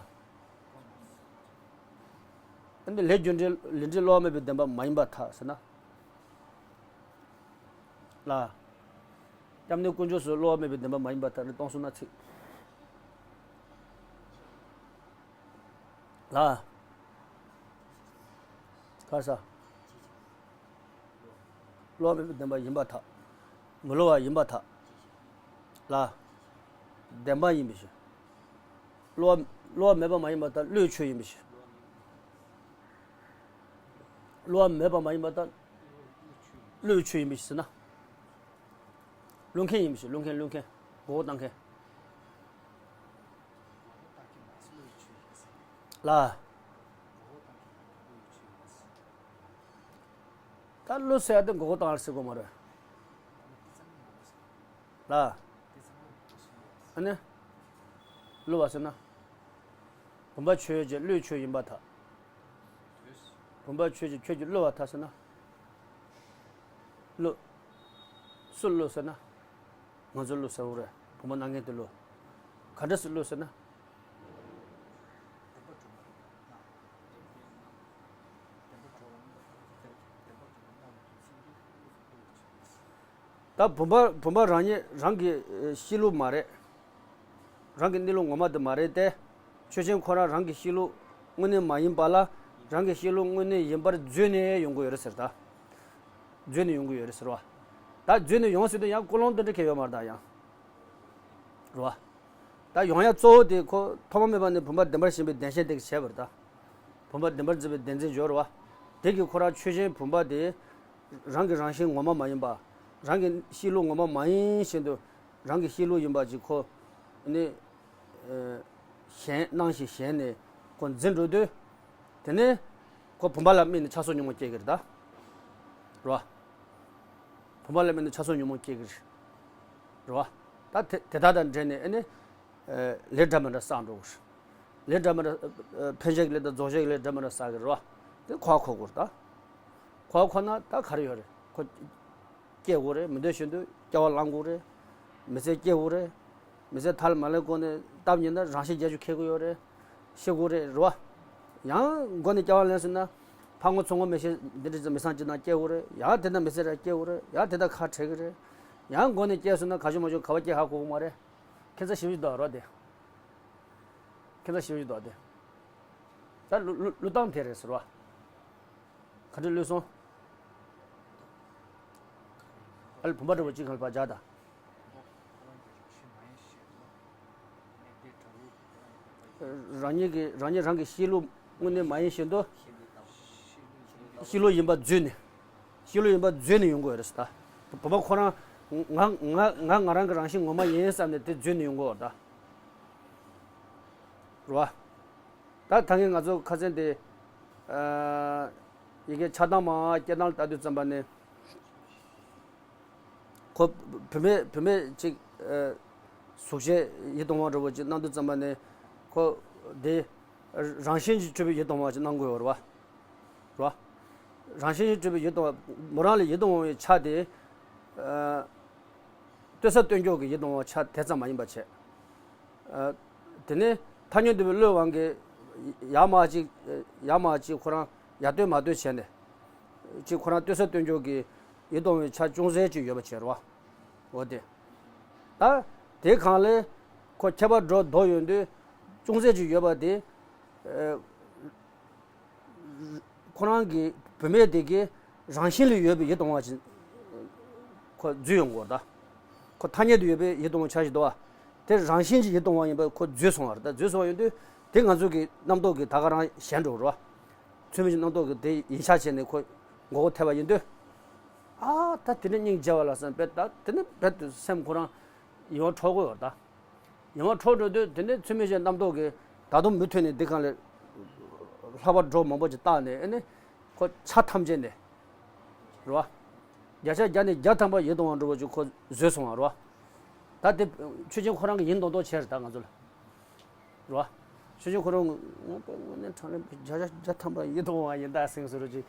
ཨ་ནི་ལས་རྒྱུ་འབྲས་ལས་འབྲས་བསླུ་བ་མེད་པའི་བདེན་པ་མ་ཡིན་པར་ཐལ་ཟེར་ན། ལ། སྐྱབས་གནས་དཀོན་མཆོག་སོགས་བསླུ་བ་མེད་པའི་བདེན་པ་མ་ཡིན་པར་ཐལ་ནི་སྟོང་གསུམ་ན་ཚིག་ལ། ག་ས། བསླུ་བ་མེད་པའི་བདེན་པ་ཡིན་པར་ཐལ། མི་བསླུ་བ་ཡིན་པར་ཐལ། ལ། བདེན་པ་ཡིན་པའི་ཕྱིར། བསླུ་བ་བསླུ་བ་མེད་པ་མ་ཡིན་པར་ཐལ་བསླུའི་ཆོས་ཡིན་པའི་ཕྱིར། བསླུ་བ་མེད་པ་མ་ཡིན་པར་ཐལ། བསླུའི་ཆོས་ཡིན་པའི་ཕྱིར་ཟེར་ན། བསླུ་མཁན་ཡིན་པའི་ཕྱིར་བསླུ་མཁན་བསླུ་མཁན། མགོ་སྐོར་བཏང་མཁན། ལ། ད་བསླུ་ཟེར་ཡ་དེ་མགོ་སྐོར་བཏང་ཡ་ཟེར་དགོས་མ་རེད། ལ། ཨ་ནི། བསླུ་བ་ཟེར་ན། བུམ་པ་ཆོས་ཅན་བསླུའི་ཆོས་ཡིན་པར་ཐལ། བུམ་པ་ཆོས་ཅན་ཁྱོད་ཀྱིས་བསླུ་བར་ཐལ་ཟེར་ན། བསླུ། སུ་བསླུ་ཟེར་ན། ང་ཚོ་བསླུ་ཟེར་བ་རེད་བུམ་པ་སྣང་མཁན་དེ་བསླུ། ག་འདྲ་སེ་བསླུ་ཟེར་ན། ད་བུམ་པ་བུམ་པ་རང་ཉིད་རང་གི་ཨེ་གཤིས་ལུགས་མ་རེད། རང་གི་གནས་ལུགས་ངོ་མ་དེ་མ་རེད་དེ། ཆོས་ཅན་ཁོ་རང་རང་གི་གཤིས་ལུགས་དངོས་གནས་མ་ཡིན་པ་ལ། རང་གི་གཤིས་ལུགས་དངོས་གནས་ཡིན་པར་བརྗོད་ནས་ཡོང་གི་ཡོད་རེད་ཟེར་ད། བརྗོད་ནས་ཡོང་གི་ཡོད་རེད་ཟེར་བ། ད་བརྗོད་ནས་ཡོང་ཟེར་དུས་ཡང་ཀུན་སློང་དེ་འདྲ་གང་ཡང་ཡོད་མ་རེད་ད་ཡང་། རེད་བ། ད་ཡོང་ཡ་གཙོ་བོ་དེ་ཁོ་ཐོག་མ་མེད་པ་ནས་བུམ་པ་བདེན་པར་ཞེན་པའི་བདེན་ཞེན་དེ་གིས་བྱས་པ་རེད་ད། བུམ་པ་བདེན་པར་འཛིན་པའི་བདེན་འཛིན་སྦྱོར་བ། དེ་གིས་ཁོ་རང་ཆོས་ཅན་བུམ་པ་དེ། རང་གི་རང་བཞིན་ངོ་མ་མ་ཡིན་པ། རང་གི་གཤིས་ལུགས་ངོ་མ་མ་ཡིན་བཞིན་དུ། རང་གི་གཤིས་ལུགས་ཡིན་པ་ཅིག་ཁོ། ནི། ཨེ། ཞེན་སྣང་ཞིག་ཞེན་ནས་ཁོ་འཛིན་འགྲོ་དུས། དེ་ནས། ཁོ་བུམ་པ་ལ་དམིགས་ནས་ཆགས་སོགས་ཉོན་མོངས་སྐྱེ་གི་རེད་ད། རེད་བ། བུམ་པ་ལ་དམིགས་ནས་ཆགས་སོགས་ཉོན་མོངས་སྐྱེ་གི་རེད། རེད་བ། ད་དེ་དེ་དག་དང་འབྲེལ་ནས་ཨེ་ནི། ཨེ། ལས་འདྲ་མི་འདྲ་བསགས་འགྲོ་གི་རེད། ལས་འདྲ་མི་འདྲ། ཨེ། འཕེན་བྱེད་ཀྱི་ལས་དང་རྫོགས་བྱེད་ཀྱི་ལས་འདྲ་མི་འདྲ་བསགས་ཀྱི་རེད་བ། དེ་ཁོ་བ་ཁོ་དགོས་རེད་ད། ཁོ་བ་ཁོ་ན་ད་ག་རེ་ཡོད་རེད་ཁོ། སྐྱེ་དགོས་རེད། མི་འདོད་བཞིན་དུ་སྐྱེ་བ་བླང་དགོས་རེད། མི་ཚེ་སྐྱེལ་དགོས་རེད། མི་ཚེ་མཐའ་ལ་མ་ལེན་གོང་ནས་སྟབས་ཉེས་ན་རང་ཤི་བརྒྱད་ཅུ་ཁེལ་གི་ཡོད་རེད། ཤི་དགོས་རེད་རེད་བ། ཡང་མགོ་ནས་སྐྱེ་བ་ལེན་སོང་ན། ཕ་ངོ་ཚ་ངོ་མི་ཤེས་འདི་འདྲ་ཅིག་མི་ཚང་ཅིག་ནང་སྐྱེལ་དགོས་རེད། ཡང་དེ་འདྲ་མི་ཚེ་ར་སྐྱེལ་དགོས་རེད། ཡང་དེ་འདྲ་ཁ་བྲལ་གི་རེད། ཡང་མགོ་ནས་སྐྱེས་སོང་ན་ག་ཤོད་མ་ཤོད་ག་བ་སྐྱེ་ཧ་གོ་གི་མ་རེད། ཁྱེད་ཚོ་ཞིབ་ཞིབ་འདུག་རོགས་དེ། ཁྱེད་ཚོ་ཞིབ་ཞིབ་འདུག་དེ། ད་ལུ་ལུ་ལུ་སྟངས་དེ་རེད་ཟེར་བ། ག་འདྲ་ལུས་སོང་། ཨ་ལ་བུམ་པ་འདྲ་བོ་གཅིག་གང་ལ་ཕར་སྦྱར་དང་། རང་ཉིད་ཀྱི་རང་ཉིད་རང་གི་གཤིས་ལུགས་དངོས་གནས་མ་ཡིན་བཞིན་དུ། གཤིས་ལུགས་ཡིན་པ་བརྗོད་ནས། གཤིས་ལུགས་ཡིན་པ་བརྗོད་ནས་ཡོང་དགོས་རེད་ཟེར་ད། བུམ་པ་ཁོ་རང་། ང་ང་ང་ང་རང་གི་རང་བཞིན་ངོ་མ་ཡིན་བསམ་ནས་དེ་བརྗོད་ནས་ཡོང་དགོས་རེད་ད། རེད་བ། ད་ད་གིན་ང་ཚོ་ཁ་སང་དེ། ཨ། ཡི་གེ་ཆགས་སྟངས་མ་སྐྱེ་སྟངས་ལ་ལྟ་དུས་ཙམ་པ་ནས། ཁོ་བུད་མེད་བུད་མེད་ཅིག་ཨ། གཟུགས་ཅན་ཡིད་དུ་འོང་བ་འདྲ་བོ་ཅིག་སྣང་དུས་ཙམ་པ་ནས། ཁོ་དེ་རང་བཞིན་གྱིས་གྲུབ་པའི་ཡིད་དུ་འོང་བ་ཅིག་སྣང་གི་ཡོད་རེད་བ། རེད་བ། རང་བཞིན་གྱིས་གྲུབ་པའི་ཡིད་དུ་འོང་བ། མོ་རང་ལ་ཡིད་དུ་འོང་བའི་ཆ་དེ། ཨ། ལྟོས་ས་ལྟོས་འཇོག་གི་ཡིད་དུ་འོང་བ་ཆ་དེ་ཙམ་མ་ཡིན་པ་བྱས། ཨ། དེ་ནས་ཐ་སྙད་འདུས་པའི་བློའི་དབང་གིས་ཡར་མར་ཅིག་ཡར་མར་ཅིག་ཁོ་རང་ཡར་ལྟོས་མར་ལྟོས་བྱས་ནས། ཅིག་ཁོ་རང་ལྟོས་ས་ལྟོས་འཇོག་གི་ཡིད་དུ་འོང་བའི་ཆ་ཅུང་ཟད་ཅིག་ཡོད་པ་བྱས་རེད་བ། འོ་དེ། ད་དེ་གང་ལས་ཁོ་ཁྱད་པར་འགྲོ་ལྡོག་ཡོང་དུས་ཅུང་ཟད་ཅིག་ཡོད་པ་དེ། ཨ། ཁོ་རང་གི་བུད་མེད་དེ་གི་རང་བཞིན་ལ་ཡོད་པའི་ཡིད་དུ་འོང་བ་ཅིག་ཁོ་འཛུལ་ཡོང་གི་ཡོད་རེད་ད། ཁོ་ཐ་སྙད་དུ་ཡོད་པའི་ཡིད་དུ་འོང་བ་ཆ་ཞིག་འདུག་བ། དེ་རང་བཞིན་གྱི་ཡིད་དུ་འོང་བ་ཡིན་པ་ཁོ་འཛུལ་སོང་བ་རེད་ད། འཛུལ་སོང་བ་ཡིན་དུས་དེ་ང་ཚོ་གི་རྣམ་རྟོག་གིས་ད་ག་རང་ཞེན་འགྲོ་གི་རེད་བ། ཚུལ་མིན་གྱི་རྣམ་རྟོག་གིས་དེ་ཡིད་ཆེས་བྱས་ནས་ཁོ་མགོ་སྐོར་ཐེབས་པ་ཡིན་དུས། ཨ། ད་དེ་འདྲ་སྙིང་རྗེ་བ་ལ་བསམ་པས། ད་དེ་ནི་རྦད་དེ་སེམས་ཁོ་རང་ཡིད་དབང་འཕྲོག་གི་ཡོད་རེད་ད། ཡིད་དབང་འཕྲོག་འགྲོ་དུས་དེ་ནས་ཚུལ་མིན་གྱི་རྣམ་རྟོག་གིས་ད་དུང་མུ་མཐུད་ནས་འདི་གང་ལས་ལྷག་པ་སྒྲོ་མང་པོ་ཅིག་བཏགས་ནས། ཨེ་ནི་ཁོ་ཆ་ཐམས་ཅད་ནས་རེད་བ། བརྒྱ་ཆ་བརྒྱ་ནས་བརྒྱ་ཐམ་པ་ཡིད་དུ་འོང་འགྲོ་བ་ཅིག་ཁོ་བཟོས་སོང་བ་རེད་བ། ད་དེ་ཆོས་ཅན་ཁོ་རང་གིས་ཡིན་མདོག་མདོག་བྱས་རེད་ད་ང་ཚོ་ལ། རེད་བ། ཆོས་ཅན་ཁོ་རང་ངོ་དངོས་གནས་དྲང་གནས་བརྒྱ་ཆ་བརྒྱ་ཐམ་པ་ཡིད་དུ་འོང་བ་ཡིན་ད་ཟེར་བཟོ་འདྲ་ཅིག་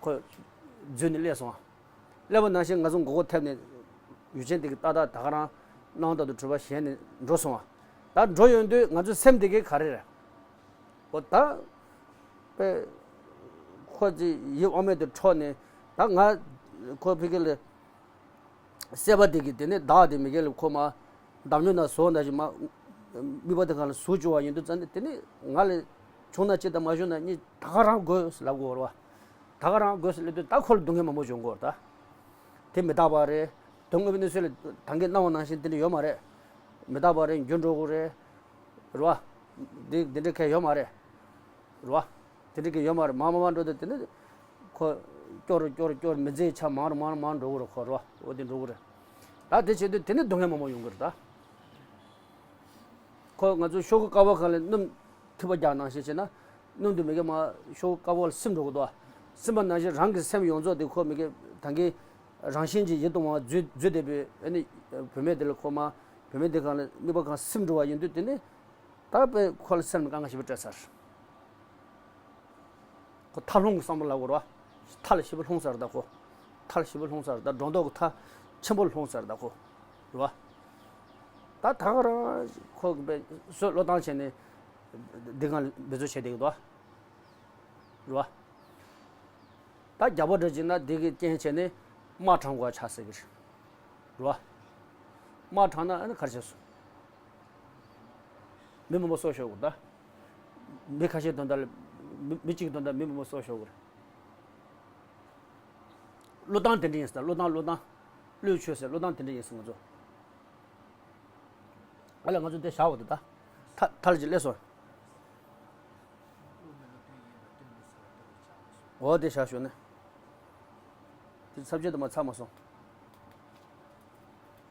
ཁོ་བཟོས་ནས་སླེབས་སོང་བ། སླེབས་པ་ནང་བཞིན་ང་ཚོ་མགོ་སྐོར་ཐེབས་ནས་ཡུལ་ཅན་དེ་གི་ཏག་ཏག་ད་ག་རང་སྣང་དག་ཏུ་གྲུབ་པ་ཞེན་ནས་འགྲོ་སོང་བ། ད་འགྲོ་ཡོང་དུས་ང་ཚོའི་སེམས་དེ་གའི་ག་རེ་རེད། འོ་ད། དཔེ། ཁོ་ཅིག་ཡིད་དབང་མེད་དུ་འཕྲོག་ནས། ད་ང་ཁོ་ཕ་གི་ལ། སྲེད་པ་དེ་གིས་དེ་ནས་བདག་དེ་མི་དགེ་ལ་ཁོ་མ། འདམ་ཉོ་ན་བཟོ་ན་ཞིག་མ། དམིགས་པ་དེ་གང་ལ་ཟུག་བཅུག་པ་ཡིན་དུས་ཙང་ནས་དེ་ནས་ང་ལ་བྱུང་ན་གཅིག་དང་མ་བྱུང་ན་གཉིས་ད་ག་རང་དགོས་ལབ་དགོས་རེད་བ། ད་ག་རང་དགོས་ལབ་དུས་ད་ཁོ་ལ་སྡུག་བསྔལ་མང་པོ་འབྱུང་གི་ཡོད་རེད་ད། དེ་མི་རྟག་པ་རེད། དོན་དངོས་པོའི་གནས་ཚུལ་ལ་ད་གིན་སྣང་བ་ནང་བཞིན་དེ་འདྲ་ཡོད་མ་རེད། མི་རྟག་པ་རེད། འགྱུར་འགྲོ་གི་རེད། རེད་བ། འདི་འདི་འདྲ་གང་ཡང་ཡོད་མ་རེད། རེད་བ། དེ་འདྲ་གང་ཡང་ཡོད་མ་རེད། མར་མར་མར་འགྲོ་དུས་དེ་ནི། ཁོ་སྐྱོ་རུ་སྐྱོ་རུ་སྐྱོ་རུ་མི་མཛེས་ཆ་མང་རུ་མང་རུ་མང་རུ་འགྲོ་གི་རེད་ཁོ། རེད་བ། འོ་དེ་འགྲོ་གི་རེད། ད་དེ་བྱེད་དུས་དེ་ནི་སྡུག་བསྔལ་མང་པོ་ཡོང་གི་རེད་ད། ཁོ་ང་ཚོ་ཤོག་གུ་དཀར་པོ་སྒང་ལ་སྣུམ་ཐིགས་པ་རྒྱག་ནང་བཞིན་བྱས་ན། སྣུམ་དེ་མི་དགེ་མར་ཤོག་གུ་དཀར་པོ་ལ་སིམ་འགྲོ་གི་འདུག་བ། སིམ་པ་ནང་བཞིན་རང་གི་སེམས་ཡོངས་རྫོགས་དེ་ཁོ་མི་དགེ་ད་གིན་རང་བཞིན་གྱིས་ཡིད་དུ་འོང་བ་བརྗོད་བརྗོད་བསྡད་པའི་ཨ་ནི་བུད་མེད་དེ་ལ་ཁོ་མར་བུད་མེད་དེ་སྒང་ལ་དམིགས་པ་སྒང་སིམ་འགྲོ་བ་ཡིན་དུས་དེ་ནི། ད་དཔེ་ཁོ་ལ་སེམས་ལ་དཀའ་ངལ་ཞེ་པོ་སྤྲད་ཚར། ཁོ་མཐར་ལྷུང་གི་བསམ་བློ་ལབ་དགོས་རེད་བ། མཐའ་ལ་ཞེ་པོ་ལྷུང་ཚར་ད་ཁོ། མཐའ་ལ་ཞེ་པོ་ལྷུང་ཚར་ད། སྒྲོ་འདོགས་ཀྱི་མཐའ་ཆེན་པོ་ལ་ལྷུང་ཚར་ད་ཁོ། རེད་བ། ད་ད་ག་རང་ཁོ་གི་དཔེ་བཟོད་བློ་བཏང་བྱས་ནས་འདི་སྒང་ལ་འབད་རྩོལ་བྱས་བསྡད་ཀྱི་འདུག་བ། རེད་བ། ད་རྒྱལ་པོ་འདྲ་བྱས་ན་འདི་གི་རྐྱེན་བྱས་ནས་དམག་དྲངས་དགོས་ཆགས་ཟེར་གི་རེད། རེད་བ། དམག་དྲངས་ན་ཨ་ནི་ག་རེ་བྱས་སོང་། མི་མང་པོ་སྲོག་ཤོར་དགོས་ད། མི་ཁ་ཤས་དོན་དག་ལ། མི་མི་གཅིག་གི་དོན་དག་མི་མང་པོ་སྲོག་ཤོར་དགོས་རེད། བློས་བཏང་དེ་འདྲ་ཡིན་ཟེར། བློས་བཏང་བློས་བཏང་། བློས་བྱས་ཟེར། བློས་བཏང་དེ་འདྲ་ཡིན་ཟེར་ང་ཚོ། ཨ་ལས་ང་ཚོ་འདི་བཞག་འོ་དེ་ད། ཐ་ཐལ་གྱི་སླེབས་སོང་། འོ་དེ་བཞག་ཞོག་ནས། དེ་ཚབ་ཆེ་དུ་མ་ཚར་མ་སོང་།